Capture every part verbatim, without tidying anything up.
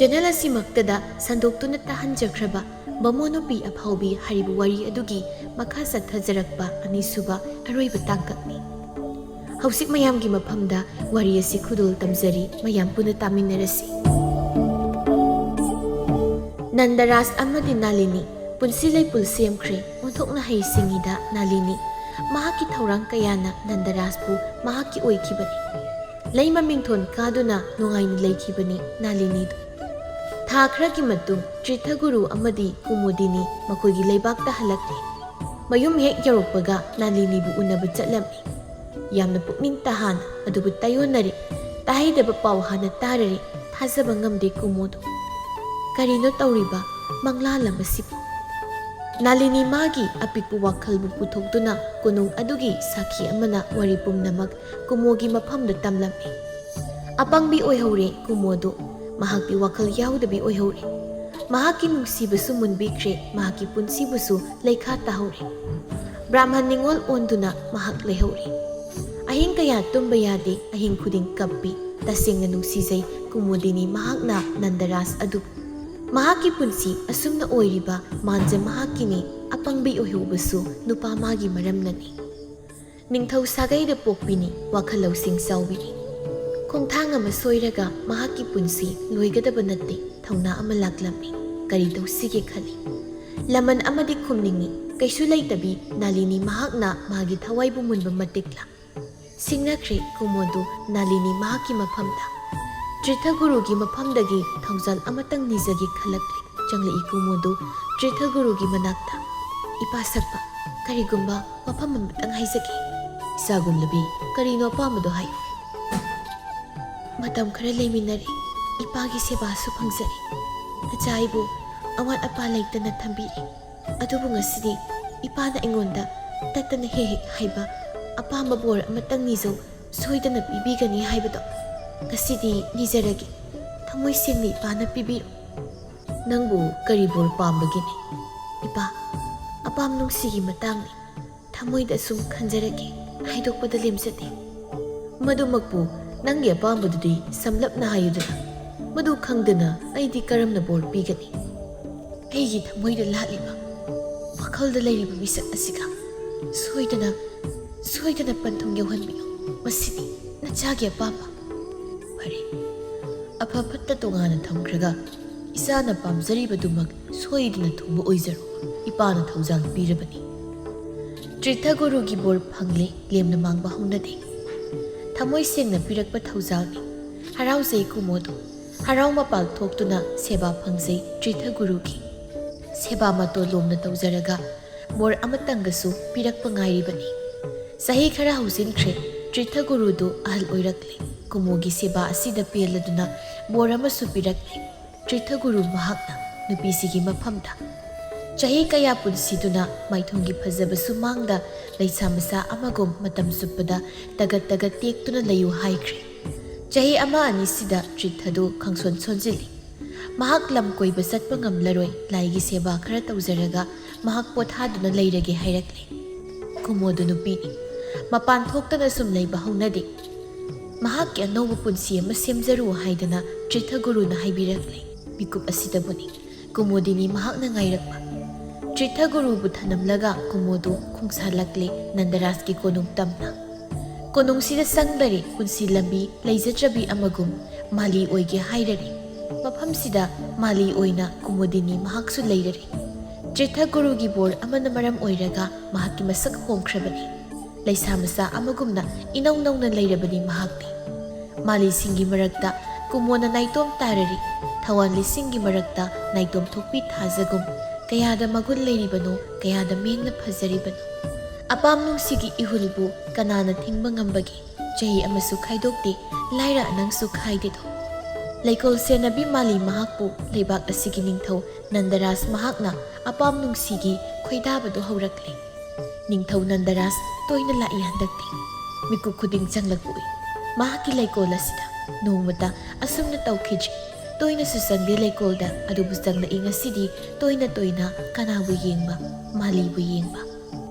Channel ꯑꯁꯤꯃꯛꯇꯗ ꯁꯟꯗꯣꯛꯇꯨꯅ ꯇꯥꯍꯟꯖꯈ꯭ꯔꯕ ꯕꯥꯃꯣꯟ ꯅꯨꯄꯤ ꯑꯐꯥꯎꯕꯤ ꯍꯥꯏꯔꯤꯕ ꯋꯥꯔꯤ ꯑꯗꯨꯒꯤ ꯃꯈꯥ ꯆꯠꯊꯖꯔꯛꯄ ꯑꯅꯤꯁꯨꯕ ꯑꯔꯣꯏꯕ ꯇꯥꯡꯀꯛꯅꯤ꯫ ꯍꯧꯖꯤꯛ ꯃꯌꯥꯝꯒꯤ ꯃꯐꯝꯗ ꯋꯥꯔꯤ ꯑꯁꯤ ꯈꯨꯗꯣꯜ ꯇꯝꯖꯔꯤ, ꯃꯌꯥꯝ ꯄꯨꯟꯅ ꯇꯥꯃꯤꯟꯅꯔꯁꯤ꯫ ꯅꯟꯗꯔꯥꯖ ꯑꯃꯗꯤ ꯅꯥꯂꯤꯅꯤ ꯄꯨꯟꯁꯤ ꯂꯩꯄꯨꯜ ꯁꯦꯝꯈ꯭ꯔꯦ꯫ ꯑꯣꯟꯊꯣꯛꯅ ꯍꯩꯁꯤꯡꯉꯤꯗ ꯅꯥꯂꯤꯅꯤ꯫ ꯃꯍꯥꯛꯀꯤ ꯊꯧꯔꯥꯡ ꯀꯌꯥꯅ ꯅꯟꯗꯔꯥꯖꯄꯨ ꯃꯍꯥꯛꯀꯤ ꯑꯣꯏꯈꯤꯕꯅꯤ꯫ ꯂꯩꯃ ꯃꯤꯡꯊꯣꯟ ꯀꯥꯗꯨꯅ ꯅꯨꯡꯉꯥꯏꯅ ꯂꯩꯈꯤꯕꯅꯤ ꯅꯥꯂꯤꯅꯤꯗꯨ꯫ ꯊꯥ ꯈꯔꯒꯤ ꯃꯇꯨꯡ ꯇ꯭ꯔꯤꯊꯒꯨꯔꯨ ꯑꯃꯗꯤ ꯀꯨꯃꯨꯗꯤꯅꯤ ꯃꯈꯣꯏꯒꯤ ꯂꯩꯕꯥꯛꯇ ꯍꯜꯂꯛꯂꯦ꯫ ꯃꯌꯨꯝ ꯍꯦꯛ ꯌꯧꯔꯛꯄꯒ ꯅꯥꯂꯤꯅꯤꯕꯨ ꯎꯅꯕ ꯆꯠꯂꯝꯃꯤ꯫ ꯌꯥꯝꯅ ꯄꯨꯛꯅꯤꯡ ꯇꯍꯥꯅ ꯑꯗꯨꯕꯨ ꯇꯥꯏꯌꯣꯟꯅꯔꯦ꯫ ꯇꯥꯍꯩꯗꯕ ꯄꯥꯎ ꯍꯥꯟꯅ ꯇꯥꯔꯔꯦ꯫ ꯊꯥꯖꯕ ꯉꯝꯗꯦ ꯀꯨꯃꯨꯗꯨ꯫ ꯀꯔꯤꯅꯣ ꯇꯧꯔꯤꯕ ꯃꯪꯂꯥꯂꯝ ꯑꯁꯤꯕꯨ? ꯅꯥꯂꯤꯅꯤ ꯃꯥꯒꯤ ꯑꯄꯤꯛꯄ ꯋꯥꯈꯜꯕꯨ ꯄꯨꯊꯣꯛꯇꯨꯅ ꯀꯣꯅꯨꯡ ꯑꯗꯨꯒꯤ ꯁꯥꯈꯤ ꯑꯃꯅ ꯋꯥꯔꯤ ꯄꯨꯝꯅꯃꯛ ꯀꯨꯃꯣꯒꯤ ꯃꯐꯝꯗ ꯇꯝꯂꯝꯃꯤ꯫ ꯑꯄꯪꯕꯤ ꯑꯣꯏꯍꯧꯔꯦ ꯀꯨꯃꯣꯗꯨ꯫ ꯃꯍꯥꯛꯇꯤ ꯋꯥꯈꯜ ꯌꯥꯎꯗꯕꯤ ꯑꯣꯏꯍꯧꯔꯦ꯫ ꯃꯍꯥꯛꯀꯤ ꯅꯨꯡꯁꯤꯕꯁꯨ ꯃꯨꯟꯕꯤꯈ꯭ꯔꯦ, ꯃꯍꯥꯛꯀꯤ ꯄꯨꯟꯁꯤꯕꯨꯁꯨ ꯂꯩꯈꯥ ꯇꯥꯍꯧꯔꯦ꯫ ꯕ꯭ꯔꯥꯍꯃꯟ ꯅꯤꯉꯣꯜ ꯑꯣꯟꯗꯨꯅ ꯃꯍꯥꯛ ꯂꯩꯍꯧꯔꯦ꯫ ꯑꯍꯤꯡ ꯀꯌꯥ ꯇꯨꯝꯕ ꯌꯥꯗꯦ, ꯑꯍꯤꯡ ꯈꯨꯗꯤꯡ ꯀꯞꯄꯤ꯫ ꯇꯁꯦꯡꯅ ꯅꯨꯡꯁꯤꯖꯩ ꯀꯨꯃꯨꯗꯤꯅꯤ ꯃꯍꯥꯛꯅ ꯅꯟꯗꯔꯥꯖ ꯑꯗꯨꯕꯨ꯫ ꯃꯍꯥꯛꯀꯤ ꯄꯨꯟꯁꯤ ꯑꯁꯨꯝꯅ ꯑꯣꯏꯔꯤꯕ ꯃꯥꯟꯖ ꯃꯍꯥꯛꯀꯤꯅꯤ, ꯑꯄꯪꯕꯤ ꯑꯣꯏꯍꯧꯕꯁꯨ ꯅꯨꯄꯥ ꯃꯥꯒꯤ ꯃꯔꯝꯅꯅꯤ꯫ ꯅꯤꯡꯊꯧ ꯁꯥꯒꯩꯗ ꯄꯣꯛꯄꯤꯅꯤ, ꯋꯥꯈꯜ ꯂꯧꯁꯤꯡ ꯆꯥꯎꯕꯤꯅꯤ꯫ ꯈꯣꯡꯊꯥꯡ ꯑꯃ ꯁꯣꯏꯔꯒ ꯃꯍꯥꯛꯀꯤ ꯄꯨꯟꯁꯤ ꯂꯣꯏꯒꯗꯕ ꯅꯠꯇꯦ, ꯊꯧꯅꯥ ꯑꯃ ꯂꯥꯛꯂꯝꯃꯤ꯫ ꯀꯔꯤ ꯇꯧꯁꯤꯒꯦ ꯈꯜꯂꯤ꯫ ꯂꯃꯟ ꯑꯃꯗꯤ ꯈꯨꯝꯅꯤꯡꯏ, ꯀꯩꯁꯨ ꯂꯩꯇꯕꯤ ꯅꯥꯂꯤꯅꯤ ꯃꯍꯥꯛꯅ ꯃꯥꯒꯤ ꯊꯋꯥꯏꯕꯨ ꯃꯨꯟꯕ ꯃꯇꯤꯛꯂꯥ꯫ ꯁꯤꯡꯅꯈ꯭ꯔꯦ ꯀꯨꯃꯣꯗꯨ ꯅꯥꯂꯤꯅꯤ ꯃꯍꯥꯛꯀꯤ ꯃꯐꯝꯗ꯫ ꯇ꯭ꯔꯤꯊꯒꯨꯔꯨꯒꯤ ꯃꯐꯝꯗꯒꯤ ꯊꯧꯖꯥꯜ ꯑꯃꯇꯪ ꯅꯤꯖꯒꯦ ꯈꯜꯂꯛꯂꯦ꯫ ꯆꯪꯂꯛꯏ ꯀꯨꯃꯣꯗꯨ ꯇ꯭ꯔꯤꯊꯒꯨꯔꯨꯒꯤ ꯃꯅꯥꯛꯇ꯫ "ꯏꯄꯥ ꯁꯛꯄ, ꯀꯔꯤꯒꯨꯝꯕ ꯋꯥꯐꯝ ꯑꯃꯇꯪ ꯍꯥꯏꯖꯒꯦ꯫" "ꯏꯆꯥꯒꯨꯝꯂꯕꯤ, ꯀꯔꯤꯅꯣ ꯑꯄꯥꯝꯕꯗꯣ ꯍꯥꯏꯌꯨ꯫" "ꯃꯇꯝ ꯈꯔ ꯂꯩꯃꯤꯟꯅꯔꯦ, ꯏꯄꯥꯒꯤ ꯁꯦꯕꯥꯁꯨ ꯐꯪꯖꯔꯦ꯫ ꯅꯆꯥ ꯑꯩꯕꯨ ꯑꯋꯥꯠ ꯑꯄꯥ ꯂꯩꯇꯅ ꯊꯝꯕꯤꯔꯦ꯫ ꯑꯗꯨꯕꯨ ꯉꯁꯤꯗꯤ ꯏꯄꯥꯅ ꯑꯩꯉꯣꯟꯗ ꯇꯠꯇꯅ ꯍꯦꯛ ꯍꯦꯛ ꯍꯥꯏꯕ ꯑꯄꯥꯝꯕ ꯕꯣꯔ ꯑꯃꯇꯪ ꯅꯤꯖꯧ, ꯁꯣꯏꯗꯅ ꯄꯤꯕꯤꯒꯅꯤ ꯍꯥꯏꯕꯗꯣ꯫ ꯉꯁꯤꯗꯤ ꯅꯤꯖꯔꯒꯦ, ꯊꯃꯣꯏ ꯁꯦꯡꯅ ꯏꯄꯥꯅ ꯄꯤꯕꯤꯔꯣ꯫" "ꯅꯪꯕꯨ ꯀꯔꯤ ꯕꯣꯔ ꯄꯥꯝꯕꯒꯤꯅꯤ?" "ꯏꯄꯥ, ꯑꯄꯥꯝ ꯅꯨꯡꯁꯤꯒꯤ ꯃꯇꯥꯡꯅꯤ꯫ ꯊꯃꯣꯏꯗ ꯑꯁꯨꯝ ꯈꯟꯖꯔꯒꯦ, ꯍꯥꯏꯗꯣꯛꯄꯗ ꯂꯦꯝꯖꯗꯦ꯫" "ꯃꯗꯨꯃꯛꯄꯨ ꯅꯪꯒꯤ ꯑꯄꯥꯝꯕꯗꯨꯗꯤ ꯁꯝꯂꯞꯅ ꯍꯥꯏꯌꯨꯗꯅ꯫" ꯃꯗꯨ ꯈꯪꯗꯅ ꯑꯩꯗꯤ ꯀꯔꯝꯅ ꯕꯣꯔ ꯄꯤꯒꯅꯤ? ꯑꯩꯒꯤ ꯊꯃꯣꯏꯗ ꯂꯥꯠꯂꯤꯕ, ꯋꯥꯈꯜꯗ ꯂꯩꯔꯤꯕ ꯃꯤꯁꯛ ꯑꯁꯤꯒ ꯁꯣꯏꯗꯅ, ꯁꯣꯏꯗꯅ ꯄꯟꯊꯨꯡ ꯌꯧꯍꯟꯕꯤꯌꯨ꯫ ꯃꯁꯤꯅꯤ ꯅꯆꯥꯒꯤ ꯑꯄꯥꯝꯕ꯫ ꯐꯔꯦ, ꯑꯐ ꯐꯠꯇ ꯇꯣꯉꯥꯟꯅ ꯊꯝꯈ꯭ꯔꯒ ꯏꯆꯥꯅ ꯄꯥꯝꯖꯔꯤꯕꯗꯨꯃꯛ ꯁꯣꯏꯗꯅ ꯊꯨꯡꯕ ꯑꯣꯏꯖꯔꯣ, ꯏꯄꯥꯅ ꯊꯧꯖꯥꯜ ꯄꯤꯔꯕꯅꯤ꯫ ꯇ꯭ꯔꯤꯊ ꯒꯨꯔꯨꯒꯤ ꯕꯣꯔ ꯐꯪꯂꯦ, ꯂꯦꯝꯅ ꯃꯥꯡꯕ ꯍꯧꯅꯗꯦ꯫ ꯊꯃꯣꯏ ꯁꯦꯡꯅ ꯄꯤꯔꯛꯄ ꯊꯧꯖꯥꯜꯅꯤ꯫ ꯍꯔꯥꯎꯖꯩ ꯀꯨꯃꯣꯗꯣ꯫ ꯍꯔꯥꯎ ꯃꯄꯥꯜ ꯊꯣꯛꯇꯨꯅ ꯁꯦꯕꯥ ꯐꯪꯖꯩ ꯇ꯭ꯔꯤꯊ ꯒꯨꯔꯨꯒꯤ꯫ ꯁꯦꯕꯥ ꯃꯇꯣ ꯂꯣꯝꯅ ꯇꯧꯖꯔꯒ ꯕꯣꯔ ꯑꯃꯇꯪꯒꯁꯨ ꯄꯤꯔꯛꯄ ꯉꯥꯏꯔꯤꯕꯅꯤ꯫ ꯆꯍꯤ ꯈꯔ ꯍꯧꯖꯤꯟꯈ꯭ꯔꯦ, ꯇ꯭ꯔꯤꯊ ꯒꯨꯔꯨꯗꯨ ꯑꯍꯜ ꯑꯣꯏꯔꯛꯂꯦ꯫ ꯀꯨꯃꯣꯒꯤ ꯁꯦꯕꯥ ꯑꯁꯤꯗ ꯄꯦꯜꯂꯗꯨꯅ ꯕꯣꯔ ꯑꯃꯁꯨ ꯄꯤꯔꯛꯂꯦ ꯇ꯭ꯔꯤꯊ ꯒꯨꯔꯨ ꯃꯍꯥꯛꯅ ꯅꯨꯄꯤꯁꯤꯒꯤ ꯃꯐꯝꯗ꯫ ꯆꯍꯤ ꯀꯌꯥ ꯄꯨꯟꯁꯤꯗꯨꯅ ꯃꯥꯏꯊꯣꯡꯒꯤ ꯐꯖꯕꯁꯨ ꯃꯥꯡꯗ ꯂꯩꯁꯥ ꯃꯆꯥ ꯑꯃꯒꯨꯝ ꯃꯇꯝ ꯆꯨꯞꯄꯗ ꯇꯒꯠ ꯇꯒꯠ ꯇꯦꯛꯇꯨꯅ ꯂꯩꯌꯨ ꯍꯥꯏꯈ꯭ꯔꯦ꯫ ꯆꯍꯤ ꯑꯃ ꯑꯅꯤꯁꯤꯗ ꯇ꯭ꯔꯤꯊꯗꯨ ꯈꯪꯁꯣꯟ ꯁꯣꯟꯖꯤꯜꯂꯤ꯫ ꯃꯍꯥꯛ ꯂꯝ ꯀꯣꯏꯕ ꯆꯠꯄ ꯉꯝꯂꯔꯣꯏ, ꯂꯥꯏꯒꯤ ꯁꯦꯕꯥ ꯈꯔ ꯇꯧꯖꯔꯒ ꯃꯍꯥꯛ ꯄꯣꯊꯥꯗꯨꯅ ꯂꯩꯔꯒꯦ ꯍꯥꯏꯔꯛꯂꯦ꯫ ꯀꯨꯃꯣꯗꯨ ꯅꯨꯄꯤꯅꯤ꯫ ꯃꯄꯥꯟ ꯊꯣꯛꯇꯅ ꯁꯨꯝ ꯂꯩꯕ ꯍꯧꯅꯗꯦ꯫ ꯃꯍꯥꯛꯀꯤ ꯑꯅꯧꯕ ꯄꯨꯟꯁꯤ ꯑꯃ ꯁꯦꯝꯖꯔꯨ ꯍꯥꯏꯗꯅ ꯇ꯭ꯔꯤꯊ ꯒꯨꯔꯨꯅ ꯍꯥꯏꯕꯤꯔꯛꯂꯦ꯫ ꯃꯤꯀꯨꯞ ꯑꯁꯤꯗꯕꯨꯅꯤ ꯀꯨꯃꯣꯗꯤꯅꯤ ꯃꯍꯥꯛꯅ ꯉꯥꯏꯔꯛꯄ꯫ ꯇ꯭ꯔꯤꯊ ꯒꯨꯔꯨꯕꯨ ꯊꯅꯝꯂꯒ ꯀꯨꯃꯣꯗꯨ ꯈꯣꯡꯁꯥꯜꯂꯛꯂꯦ ꯅꯟꯗꯔꯥꯖꯀꯤ ꯀꯣꯅꯨꯡ ꯇꯝꯅ꯫ ꯀꯣꯅꯨꯡꯁꯤꯗ ꯆꯪꯂꯔꯦ ꯄꯨꯟꯁꯤ ꯂꯝꯕꯤ ꯂꯩꯖꯗ꯭ꯔꯕꯤ ꯑꯃꯒꯨꯝ ꯃꯥꯂꯤ ꯑꯣꯏꯒꯦ ꯍꯥꯏꯔꯔꯦ꯫ ꯃꯐꯝꯁꯤꯗ ꯃꯥꯂꯤ ꯑꯣꯏꯅ ꯀꯨꯃꯣꯗꯤꯅꯤ ꯃꯍꯥꯛꯁꯨ ꯂꯩꯔꯔꯦ꯫ ꯇ꯭ꯔꯤꯊ ꯒꯨꯔꯨꯒꯤ ꯕꯣꯔ ꯑꯃꯅ ꯃꯔꯝ ꯑꯣꯏꯔꯒ ꯃꯍꯥꯛꯀꯤ ꯃꯁꯛ ꯍꯣꯡꯈ꯭ꯔꯕꯅꯤ꯫ ꯂꯩꯁꯥ ꯃꯆꯥ ꯑꯃꯒꯨꯝꯅ ꯏꯅꯧ ꯅꯧꯅ ꯂꯩꯔꯕꯅꯤ ꯃꯍꯥꯛꯇꯤ꯫ ꯃꯥꯂꯤꯁꯤꯡꯒꯤ ꯃꯔꯛꯇ ꯀꯨꯃꯣꯅ ꯅꯥꯏꯇꯣꯝ ꯇꯥꯔꯔꯤ꯫ ꯊꯋꯥꯟ ꯂꯩꯁꯤꯡꯒꯤ ꯃꯔꯛꯇ ꯅꯥꯏꯇꯣꯝ ꯊꯣꯛꯄꯤ ꯊꯥꯖꯒꯨꯝ ꯀꯌꯥꯗ ꯃꯒꯨꯟ ꯂꯩꯔꯤꯕꯅꯣ, ꯀꯌꯥꯗ ꯃꯦꯡꯅ ꯐꯖꯔꯤꯕꯅꯣ꯫ ꯑꯄꯥꯝ ꯅꯨꯡꯁꯤꯒꯤ ꯏꯍꯨꯜꯕꯨ ꯀꯅꯥꯅ ꯊꯤꯡꯕ ꯉꯝꯕꯒꯦ? ꯆꯍꯤ ꯑꯃꯁꯨ ꯈꯥꯏꯗꯣꯛꯇꯦ, ꯂꯥꯏꯔ ꯅꯪꯁꯨ ꯈꯥꯏꯗꯦꯗꯣ꯫ ꯂꯩꯀꯣꯜ ꯁꯦꯟꯅꯕꯤ ꯃꯥꯂꯤ ꯃꯍꯥꯛꯄꯨ ꯂꯩꯕꯥꯛ ꯑꯁꯤꯒꯤ ꯅꯤꯡꯊꯧ ꯅꯟꯗꯔꯥꯖ ꯃꯍꯥꯛꯅ ꯑꯄꯥꯝ ꯅꯨꯡꯁꯤꯒꯤ ꯈꯣꯏꯗꯥꯕꯗꯨ ꯍꯧꯔꯛꯂꯦ꯫ ꯅꯤꯡꯊꯧ ꯅꯟꯗꯔꯥꯖ ꯇꯣꯏꯅ ꯂꯥꯛꯏ ꯍꯟꯗꯛꯇꯤ꯫ ꯃꯤꯀꯨꯞ ꯈꯨꯗꯤꯡ ꯆꯪꯂꯛꯄ ꯎꯏ ꯃꯍꯥꯛꯀꯤ ꯂꯩꯀꯣꯜ ꯑꯁꯤꯗ꯫ ꯅꯣꯡꯃꯇ ꯑꯁꯨꯝꯅ ꯇꯧꯈꯤꯗ꯭ꯔꯤ꯫ ꯇꯣꯏꯅꯁꯨ ꯆꯪꯗꯦ ꯂꯩꯀꯣꯜꯗ, ꯑꯗꯨꯕꯨ ꯆꯪꯂꯛꯏ ꯉꯁꯤꯗꯤ ꯇꯣꯏꯅ ꯇꯣꯏꯅ ꯀꯅꯥꯕꯨ ꯌꯦꯡꯕ? ꯃꯥꯂꯤꯕꯨ ꯌꯦꯡꯕ꯫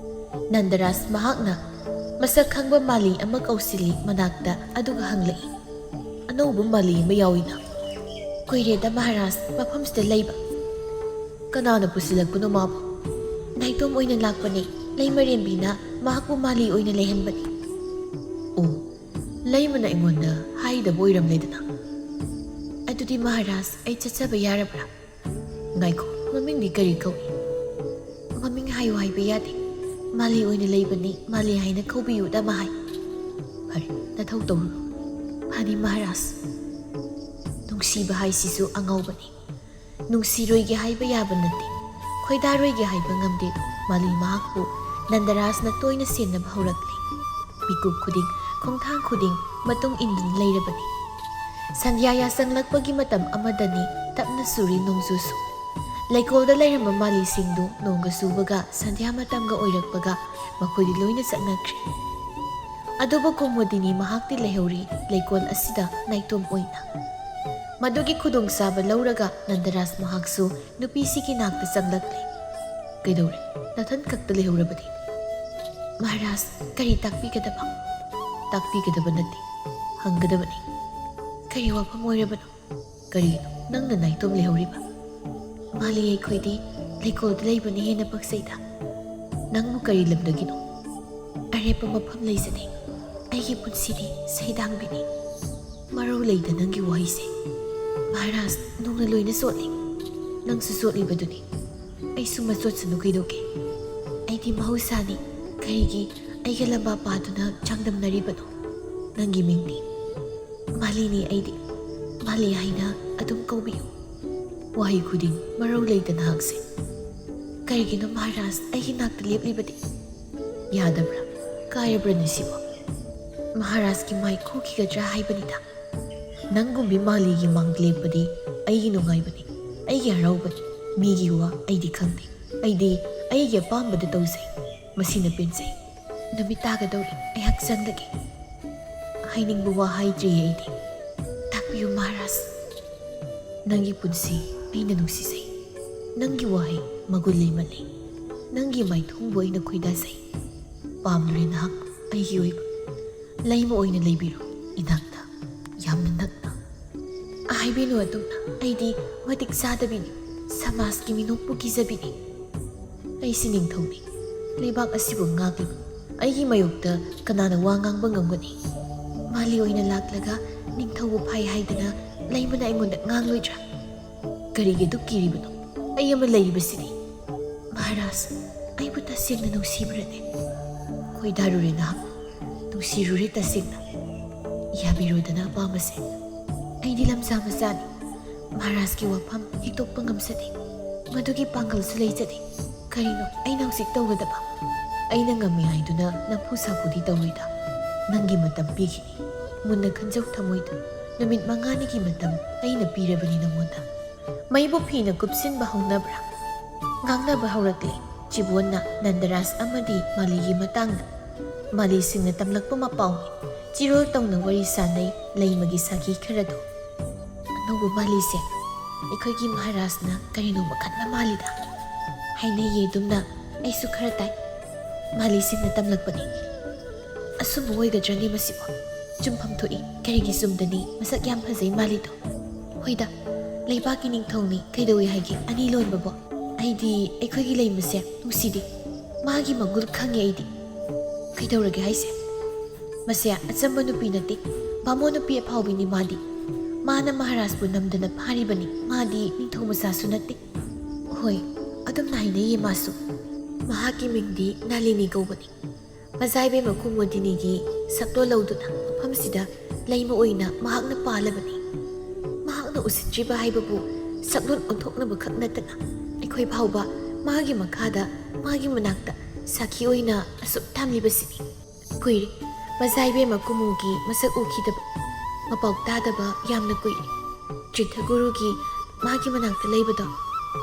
ꯅꯟꯗꯔꯥꯖ ꯃꯍꯥꯛꯅ ꯃꯁꯛ ꯈꯪꯕ ꯃꯥꯂꯤ ꯑꯃ ꯀꯧꯁꯤꯜꯂꯤ ꯃꯅꯥꯛꯇ, ꯑꯗꯨꯒ ꯍꯪꯂꯛꯏ, "ꯑꯅꯧꯕ ꯃꯥꯂꯤ ꯑꯃ ꯌꯥꯎꯏꯅ?" ꯀꯨꯏꯔꯦꯗ ꯃꯍꯥꯔꯥꯖ ꯃꯐꯝꯁꯤꯗ ꯂꯩꯕ꯫ ꯀꯅꯥꯅ ꯄꯨꯁꯤꯜꯂꯛꯄꯅꯣ ꯃꯥꯕꯨ? ꯅꯥꯏꯇꯣꯝ ꯑꯣꯏꯅ ꯂꯥꯛꯄꯅꯤ꯫ ꯂꯩꯃꯔꯦꯟꯕꯤꯅ ꯃꯍꯥꯛꯄꯨ ꯃꯥꯂꯤ ꯑꯣꯏꯅ ꯂꯩꯍꯟꯕꯅꯤ꯫ ꯑꯣ, ꯂꯩꯃꯅ ꯑꯩꯉꯣꯟꯗ ꯍꯥꯏꯗꯕ ꯑꯣꯏꯔꯝꯂꯦꯗꯅ꯫ ꯑꯗꯨꯗꯤ ꯃꯍꯥꯔꯥꯖ, ꯑꯩ ꯆꯠꯆꯕ ꯌꯥꯔꯕ꯭ꯔꯥ? ꯉꯥꯏꯈꯣ, ꯃꯃꯤꯡꯗꯤ ꯀꯔꯤ ꯀꯧꯏ? ꯃꯃꯤꯡ ꯍꯥꯏꯌꯨ ꯍꯥꯏꯕ ꯌꯥꯗꯦ꯫ ꯃꯥꯂꯤ ꯑꯣꯏꯅ ꯂꯩꯕꯅꯤ, ꯃꯥꯂꯤ ꯍꯥꯏꯅ ꯀꯧꯕꯤꯌꯨꯗ ꯃꯍꯥꯏ꯫ ꯐꯔꯦ, ꯅꯊꯧ ꯇꯧꯔꯨꯔꯣ꯫ ꯐꯅꯤ ꯃꯍꯥꯔꯥꯖ꯫ ꯅꯨꯡꯁꯤꯕ ꯍꯥꯏꯁꯤꯁꯨ ꯑꯉꯧꯕꯅꯤ꯫ ꯅꯨꯡꯁꯤꯔꯣꯏꯒꯦ ꯍꯥꯏꯕ ꯌꯥꯕ ꯅꯠꯇꯦ, ꯈꯣꯏꯗꯥꯔꯣꯏꯒꯦ ꯍꯥꯏꯕ ꯉꯝꯗꯦ꯫ ꯃꯥꯂꯤ ꯃꯍꯥꯛꯄꯨ ꯅꯟꯗꯔꯥꯖꯅ ꯇꯣꯏꯅ ꯁꯦꯟꯅꯕ ꯍꯧꯔꯛꯂꯦ꯫ ꯃꯤꯀꯨꯞ ꯈꯨꯗꯤꯡ, ꯈꯣꯡꯊꯥꯡ ꯈꯨꯗꯤꯡ ꯃꯇꯨꯡ ꯏꯟꯗꯨꯅ ꯂꯩꯔꯕꯅꯤ꯫ ꯁꯟꯙ꯭ꯌꯥ ꯌꯥꯆꯪꯂꯛꯄꯒꯤ ꯃꯇꯝ ꯑꯃꯗꯅꯤ꯫ ꯇꯞꯅ ꯆꯨꯔꯤ ꯅꯣꯡꯖꯨꯁꯨ꯫ ꯂꯩꯀꯣꯜꯗ ꯂꯩꯔꯝꯕ ꯃꯥꯂꯤꯁꯤꯡꯗꯨ ꯅꯣꯡꯒ ꯆꯨꯕꯒ ꯁꯟꯙ꯭ꯌꯥ ꯃꯇꯝꯒ ꯑꯣꯏꯔꯛꯄꯒ ꯃꯈꯣꯏꯗꯤ ꯂꯣꯏꯅ ꯆꯠꯅꯈ꯭ꯔꯦ꯫ ꯑꯗꯨꯕꯨ ꯀꯨꯃꯨꯗꯤꯅꯤ ꯃꯍꯥꯛꯇꯤ ꯂꯩꯍꯧꯔꯤ ꯂꯩꯀꯣꯜ ꯑꯁꯤꯗ ꯅꯥꯏꯇꯣꯝ ꯑꯣꯏꯅ꯫ ꯃꯗꯨꯒꯤ ꯈꯨꯗꯣꯡꯆꯥꯕ ꯂꯧꯔꯒ ꯅꯟꯗꯔꯥꯖ ꯃꯍꯥꯛꯁꯨ ꯅꯨꯄꯤꯁꯤꯒꯤ ꯅꯥꯛꯇ ꯆꯪꯂꯛꯂꯦ꯫ "ꯀꯩꯗꯧꯔꯦ? ꯅꯊꯟ ꯈꯛꯇ ꯂꯩꯍꯧꯔꯕꯗꯤ?" "ꯃꯍꯥꯔꯥꯖ, ꯀꯔꯤ ꯇꯥꯛꯄꯤꯒꯗꯕ?" "ꯇꯥꯛꯄꯤꯒꯗꯕ ꯅꯠꯇꯦ, ꯍꯪꯒꯗꯕꯅꯤ꯫ ꯀꯔꯤ ꯋꯥꯐꯝ ꯑꯣꯏꯔꯕꯅꯣ? ꯀꯔꯤꯅꯣ ꯅꯪꯅ ꯅꯥꯏꯇꯣꯝ ꯂꯩꯍꯧꯔꯤꯕ?" "ꯃꯥꯂꯤ ꯑꯩꯈꯣꯏꯗꯤ ꯂꯩꯀꯣꯜꯗ ꯂꯩꯕꯅ ꯍꯦꯟꯅ ꯄꯛꯆꯩꯗ꯫ ꯅꯪꯕꯨ ꯀꯔꯤ ꯂꯝꯗꯒꯤꯅꯣ?" "ꯑꯔꯦꯞꯄ ꯃꯐꯝ ꯂꯩꯖꯗꯦ꯫ ꯑꯩꯒꯤ ꯄꯨꯟꯁꯤꯗꯤ ꯁꯩꯗꯥꯡꯕꯤꯅꯤ꯫" "ꯃꯔꯧ ꯂꯩꯇ ꯅꯪꯒꯤ ꯋꯥꯍꯩꯁꯦ꯫" "ꯃꯍꯥꯔꯥꯖ, ꯅꯣꯡꯅ ꯂꯣꯏꯅ ꯆꯣꯠꯂꯤ꯫ ꯅꯪꯁꯨ ꯆꯣꯠꯂꯤꯕꯗꯨꯅꯤ꯫ ꯑꯩꯁꯨ ꯃꯆꯣꯠꯁꯅꯨ ꯀꯩꯗꯧꯒꯦ? ꯑꯩꯗꯤ ꯃꯍꯧꯁꯥꯅꯤ꯫ ꯀꯔꯤꯒꯤ ꯑꯩꯒ ꯂꯝꯕꯥ ꯄꯥꯗꯨꯅ ꯆꯥꯡꯗꯝꯅꯔꯤꯕꯅꯣ? ꯅꯪꯒꯤ ꯃꯤꯡꯗꯤ?" "ꯃꯥꯂꯤꯅꯤ ꯑꯩꯗꯤ꯫ ꯃꯥꯂꯤ ꯍꯥꯏꯅ ꯑꯗꯨꯝ ꯀꯧꯕꯤꯌꯨ꯫" "ꯋꯥꯍꯩ ꯈꯨꯗꯤꯡ ꯃꯔꯧ ꯂꯩꯇ ꯅꯍꯥꯛꯁꯦ꯫ ꯀꯔꯤꯒꯤꯅꯣ ꯃꯍꯥꯔꯥꯖ ꯑꯩꯒꯤ ꯅꯥꯛꯇ ꯂꯦꯞꯂꯤꯕꯗꯤ? ꯌꯥꯗꯕ꯭ꯔꯥ? ꯀꯥꯏꯔꯕ꯭ꯔꯅꯦ ꯁꯤꯕꯣ? ꯃꯍꯥꯔꯥꯖꯀꯤ ꯃꯥꯏ ꯈꯨꯈꯤꯒꯗ꯭ꯔꯥ ꯍꯥꯏꯕꯅꯤꯗ꯫ ꯅꯪꯒꯨꯝꯕꯤ ꯃꯥꯂꯤꯒꯤ ꯃꯥꯡꯗ ꯂꯦꯞꯄꯗꯤ ꯑꯩꯒꯤ ꯅꯨꯡꯉꯥꯏꯕꯅꯤ, ꯑꯩꯒꯤ ꯍꯔꯥꯎꯕꯅꯤ꯫ ꯃꯤꯒꯤ ꯋꯥ ꯑꯩꯗꯤ ꯈꯪꯗꯦ꯫ ꯑꯩꯗꯤ ꯑꯩꯒꯤ ꯑꯄꯥꯝꯕꯗ ꯇꯧꯖꯩ꯫ ꯃꯁꯤꯅ ꯄꯦꯟꯖꯩ꯫ ꯅꯨꯃꯤꯠ ꯇꯥꯒꯗꯧꯔꯦ, ꯑꯩꯍꯥꯛ ꯆꯪꯂꯒꯦ꯫" "ꯍꯥꯏꯅꯤꯡꯕ ꯋꯥ ꯍꯥꯏꯗ꯭ꯔꯤꯌꯦ ꯑꯩꯗꯤ꯫" "ꯇꯥꯛꯄꯤꯌꯨ ꯃꯍꯥꯔꯥꯖ꯫" "ꯅꯪꯒꯤ ꯄꯨꯟꯁꯤ ꯑꯩꯅ ꯅꯨꯡꯁꯤꯖꯩ꯫ ꯅꯪꯒꯤ ꯋꯥꯍꯩ ꯃꯒꯨꯟ ꯂꯩꯃꯜꯂꯤ꯫ ꯅꯪꯒꯤ ꯃꯥꯏꯊꯣꯡꯕꯨ ꯑꯩꯅ ꯈꯣꯏꯗꯥꯖꯩ꯫ ꯄꯥꯝꯂꯨꯔꯦ ꯅꯍꯥꯛ ꯑꯩꯒꯤ ꯑꯣꯏꯕ꯫ ꯂꯩꯃ ꯑꯣꯏꯅ ꯂꯩꯕꯤꯔꯣ ꯏꯅꯥꯛꯇ, ꯌꯥꯝꯅ ꯅꯛꯅ꯫" ꯍꯥꯏꯕꯤꯅꯨ ꯑꯗꯨꯝꯅ, ꯑꯩꯗꯤ ꯃꯇꯤꯛ ꯆꯥꯗꯕꯤꯅꯤ, ꯁꯃꯥꯖꯀꯤ ꯃꯤꯅꯣꯛꯄꯨ ꯀꯤꯖꯕꯤꯅꯤ꯫ ꯑꯩꯁꯤ ꯅꯤꯡꯊꯧꯅꯤ, ꯂꯩꯕꯥꯛ ꯑꯁꯤꯕꯨ ꯉꯥꯛꯂꯤꯕ꯫ ꯑꯩꯒꯤ ꯃꯥꯌꯣꯛꯇ ꯀꯅꯥꯅ ꯋꯥ ꯉꯥꯡꯕ ꯉꯝꯒꯅꯤ? ꯃꯥꯂꯤ ꯑꯣꯏꯅ ꯂꯥꯛꯂꯒ ꯅꯤꯡꯊꯧꯕꯨ ꯐꯥꯏ ꯍꯥꯏꯗꯅ ꯂꯩꯃꯅ ꯑꯩꯉꯣꯟꯗ ꯉꯥꯡꯂꯣꯏꯗ꯭ꯔꯥ? ꯀꯔꯤꯒꯤ ꯑꯗꯨꯛ ꯀꯤꯔꯤꯕꯅꯣ? ꯑꯩ ꯑꯃ ꯂꯩꯔꯤꯕꯁꯤꯗꯤ꯫ ꯃꯍꯥꯔꯥꯖ, ꯑꯩꯕꯨ ꯇꯁꯦꯡꯅ ꯅꯨꯡꯁꯤꯕ꯭ꯔꯅꯦ? ꯈꯣꯏꯗꯥꯔꯨꯔꯦ ꯅꯍꯥꯛ, ꯅꯨꯡꯁꯤꯔꯨꯔꯦ ꯇꯁꯦꯡꯅ꯫ ꯌꯥꯕꯤꯔꯣꯗꯅ ꯑꯄꯥꯝꯕꯁꯦ꯫ ꯑꯩꯗꯤ ꯂꯝꯖꯥ ꯃꯆꯥꯅꯤ꯫ ꯃꯍꯥꯔꯥꯖꯀꯤ ꯋꯥꯐꯝ ꯍꯤꯛꯇꯣꯛꯄ ꯉꯝꯖꯗꯦ꯫ ꯃꯗꯨꯒꯤ ꯄꯥꯡꯒꯜꯁꯨ ꯂꯩꯖꯗꯦ꯫ ꯀꯔꯤꯅꯣ ꯑꯩꯅ ꯍꯧꯖꯤꯛ ꯇꯧꯒꯗꯕ? ꯑꯩꯅ ꯉꯝꯃꯤ ꯍꯥꯏꯗꯨꯅ ꯅꯝꯐꯨ ꯁꯥꯐꯨꯗꯤ ꯇꯧꯔꯣꯏꯗ꯫ ꯅꯪꯒꯤ ꯃꯇꯝ ꯄꯤꯈꯤꯅꯤ꯫ ꯃꯨꯟꯅ ꯈꯟꯖꯧ ꯊꯃꯣꯏꯗ꯫ ꯅꯨꯃꯤꯠ ꯃꯉꯥꯅꯤꯒꯤ ꯃꯇꯝ ꯑꯩꯅ ꯄꯤꯔꯕꯅꯤ ꯅꯉꯣꯟꯗ꯫ ꯃꯩꯕꯨ ꯐꯤꯅ ꯀꯨꯞꯁꯤꯟꯕ ꯍꯧꯅꯕ꯭ꯔꯥ? ꯉꯥꯡꯅꯕ ꯍꯧꯔꯛꯂꯦ ꯆꯤꯕꯣꯟꯅ ꯅꯟꯗꯔꯥꯖ ꯑꯃꯗꯤ ꯃꯥꯂꯤꯒꯤ ꯃꯇꯥꯡꯗ꯫ ꯃꯥꯂꯤꯁꯤꯡꯅ ꯇꯝꯂꯛꯄ ꯃꯄꯥꯎꯅꯤ꯫ ꯆꯤꯔꯣꯜ ꯇꯧꯅ ꯋꯥꯔꯤ ꯁꯥꯅꯩ ꯂꯩꯃꯒꯤ ꯁꯥꯈꯤ ꯈꯔꯗꯨ꯫ ꯑꯅꯧꯕ ꯃꯥꯂꯤꯁꯦ ꯑꯩꯈꯣꯏꯒꯤ ꯃꯍꯥꯔꯥꯖꯅ ꯀꯔꯤꯅꯣ ꯃꯈꯟ ꯑꯃ ꯃꯥꯜꯂꯤꯗ꯫ ꯍꯥꯏꯅꯩꯌꯦ ꯑꯗꯨꯝꯅ, ꯑꯩꯁꯨ ꯈꯔ ꯇꯥꯏ꯫ ꯃꯥꯂꯤꯁꯤꯡꯅ ꯇꯝꯂꯛꯄꯅꯤ꯫ ꯑꯆꯨꯝꯕ ꯑꯣꯏꯒꯗ꯭ꯔꯅꯦ ꯃꯁꯤꯕꯣ? ꯆꯨꯝꯐꯝ ꯊꯣꯛꯏ, ꯀꯔꯤꯒꯤ ꯆꯨꯝꯗꯅꯤ? ꯃꯁꯛ ꯌꯥꯝ ꯐꯖꯩ ꯃꯥꯂꯤꯗꯣ꯫ ꯍꯣꯏꯗ, ꯂꯩꯕꯥꯛꯀꯤ ꯅꯤꯡꯊꯧꯅꯤ, ꯀꯩꯗꯧꯏ ꯍꯥꯏꯒꯦ ꯑꯅꯤ ꯂꯣꯟꯕꯕꯣ? ꯑꯩꯗꯤ ꯑꯩꯈꯣꯏꯒꯤ ꯂꯩꯃꯁꯦ ꯅꯨꯡꯁꯤꯗꯦ꯫ ꯃꯥꯒꯤ ꯃꯒꯨꯟ ꯈꯪꯉꯦ ꯑꯩꯗꯤ꯫ ꯀꯩꯗꯧꯔꯒꯦ ꯍꯥꯏꯁꯦ? ꯃꯁꯦ ꯑꯆꯝꯕ ꯅꯨꯄꯤ ꯅꯠꯇꯦ, ꯕꯥꯃꯣꯟ ꯅꯨꯄꯤ ꯑꯐꯥꯎꯕꯤꯅꯤ ꯃꯥꯗꯤ꯫ ꯃꯥꯅ ꯃꯍꯥꯔꯥꯖꯄꯨ ꯅꯝꯗꯅ ꯐꯥꯔꯤꯕꯅꯤ, ꯃꯥꯗꯤ ꯅꯤꯡꯊꯧ ꯃꯆꯥꯁꯨ ꯅꯠꯇꯦ꯫ ꯍꯣꯏ, ꯑꯗꯨꯝꯅ ꯍꯥꯏꯅꯩꯌꯦ ꯃꯥꯁꯨ꯫ ꯃꯍꯥꯛꯀꯤ ꯃꯤꯡꯗꯤ ꯅꯥꯂꯤꯅꯤ ꯀꯧꯕꯅꯤ꯫ ꯃꯖꯥꯏꯕꯦꯝꯃ ꯀꯨꯃꯣꯗꯤꯅꯤꯒꯤ ꯁꯛꯇꯣ ꯂꯧꯗꯨꯅ ꯃꯐꯝꯁꯤꯗ ꯂꯩꯃ ꯑꯣꯏꯅ ꯃꯍꯥꯛꯅ ꯄꯥꯜꯂꯕꯅꯤ꯫ ꯃꯍꯥꯛꯅ ꯎꯁꯤꯠꯇ꯭ꯔꯤꯕ ꯍꯥꯏꯕꯕꯨ ꯁꯛꯂꯣꯟ ꯑꯣꯟꯊꯣꯛꯅꯕ ꯈꯛ ꯅꯠꯇꯅ ꯑꯩꯈꯣꯏ ꯐꯥꯎꯕ ꯃꯥꯒꯤ ꯃꯈꯥꯗ, ꯃꯥꯒꯤ ꯃꯅꯥꯛꯇ ꯁꯥꯈꯤ ꯑꯣꯏꯅ ꯑꯁꯨꯛ ꯊꯝꯂꯤꯕꯁꯤꯅꯤ꯫ ꯀꯨꯏꯔꯦ ꯃꯖꯥꯏꯕꯦꯝꯃ ꯀꯨꯃꯨꯒꯤ ꯃꯁꯛ ꯎꯈꯤꯗꯕ, ꯃꯄꯥꯎ ꯇꯥꯗꯕ ꯌꯥꯝꯅ ꯀꯨꯏꯔꯦ꯫ ꯇ꯭ꯔꯤꯊꯒꯨꯔꯨꯒꯤ ꯃꯥꯒꯤ ꯃꯅꯥꯛꯇ ꯂꯩꯕꯗꯣ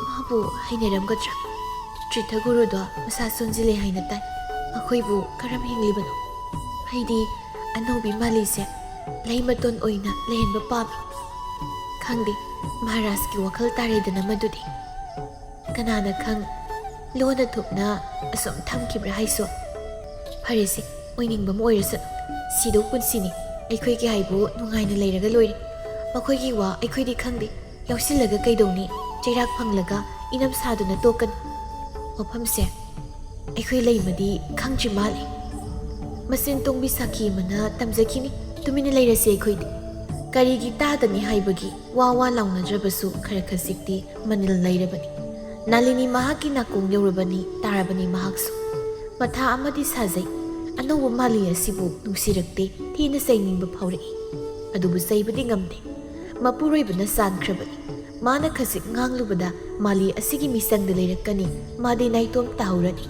ꯃꯥꯕꯨ ꯍꯩꯅꯔꯝꯒꯗ꯭ꯔꯥ? ꯇ꯭ꯔꯤꯊꯒꯨꯔꯨꯗꯣ ꯃꯁꯥ ꯁꯣꯟꯖꯤꯜꯂꯦ ꯍꯥꯏꯅ ꯇꯥꯏ꯫ ꯃꯈꯣꯏꯕꯨ ꯀꯔꯝ ꯍꯤꯡꯂꯤꯕꯅꯣ? ꯑꯩꯗꯤ ꯑꯅꯧꯕꯤ ꯃꯥꯂꯤꯁꯦ ꯂꯩꯃꯇꯣꯟ ꯑꯣꯏꯅ ꯂꯩꯍꯟꯕ ꯄꯥꯝꯃꯤ꯫ ꯈꯪꯗꯦ, ꯃꯍꯥꯔꯥꯖꯀꯤ ꯋꯥꯈꯜ ꯇꯥꯔꯦꯗꯅ ꯃꯗꯨꯗꯤ꯫ ꯀꯅꯥꯅ ꯈꯪ, ꯂꯣꯟꯅ ꯊꯨꯞꯅ ꯑꯁꯨꯝ ꯊꯝꯈꯤꯕ꯭ꯔꯥ ꯍꯥꯏꯁꯨ? ꯐꯔꯦꯁꯦ, ꯑꯣꯏꯅꯤꯡꯕ ꯑꯃ ꯑꯣꯏꯔꯁꯨ, ꯁꯤꯗꯧ ꯄꯨꯟꯁꯤꯅꯤ꯫ ꯑꯩꯈꯣꯏꯒꯤ ꯍꯥꯏꯕꯨ ꯅꯨꯡꯉꯥꯏꯅ ꯂꯩꯔꯒ ꯂꯣꯏꯔꯦ꯫ ꯃꯈꯣꯏꯒꯤ ꯋꯥ ꯑꯩꯈꯣꯏꯗꯤ ꯈꯪꯗꯦ꯫ ꯂꯧꯁꯤꯜꯂꯒ ꯀꯩꯗꯧꯅꯤ? ꯆꯩꯔꯥꯛ ꯐꯪꯂꯒ ꯏꯅꯝ ꯁꯥꯗꯨꯅ ꯇꯣꯛꯀꯅꯤ꯫ ꯃꯐꯝꯁꯦ ꯑꯩꯈꯣꯏ ꯂꯩꯃꯗꯤ ꯈꯪꯗ꯭ꯔꯤ ꯃꯥꯜꯂꯤ꯫ ꯃꯆꯤꯟ ꯇꯣꯡꯕꯤ ꯁꯥꯈꯤ ꯑꯃꯅ ꯇꯝꯖꯈꯤꯅꯤ, "ꯇꯨꯃꯤꯟꯅ ꯂꯩꯔꯁꯤ ꯑꯩꯈꯣꯏꯗꯤ"꯫ ꯀꯔꯤꯒꯤ ꯇꯥꯗꯅꯤ ꯍꯥꯏꯕꯒꯤ ꯋꯥ ꯋꯥ ꯂꯥꯎꯅꯗ꯭ꯔꯕꯁꯨ ꯈꯔ ꯈꯖꯤꯛꯇꯤ ꯃꯅꯤꯜ ꯂꯩꯔꯕꯅꯤ꯫ ꯅꯥꯂꯤꯅꯤ ꯃꯍꯥꯛꯀꯤ ꯅꯥꯀꯣꯡ ꯌꯧꯔꯕꯅꯤ, ꯇꯥꯔꯕꯅꯤ ꯃꯍꯥꯛꯁꯨ꯫ ꯃꯊꯥ ꯑꯃꯗꯤ ꯁꯥꯖꯩ꯫ ꯑꯅꯧꯕ ꯃꯥꯂꯤ ꯑꯁꯤꯕꯨ ꯅꯨꯡꯁꯤꯔꯛꯇꯦ, ꯊꯤꯅ ꯆꯩꯅꯤꯡꯕ ꯐꯥꯎꯔꯛꯏ꯫ ꯑꯗꯨꯕꯨ ꯆꯩꯕꯗꯤ ꯉꯝꯗꯦ꯫ ꯃꯄꯨꯔꯣꯏꯕꯅ ꯆꯥꯟꯈ꯭ꯔꯕꯅꯤ꯫ ꯃꯥꯅ ꯈꯖꯤꯛ ꯉꯥꯡꯂꯨꯕꯗ ꯃꯥꯂꯤ ꯑꯁꯤꯒꯤ ꯃꯤꯆꯪꯗ ꯂꯩꯔꯛꯀꯅꯤ, ꯃꯥꯗꯤ ꯅꯥꯏꯇꯣꯝ ꯇꯥꯍꯧꯔꯅꯤ꯫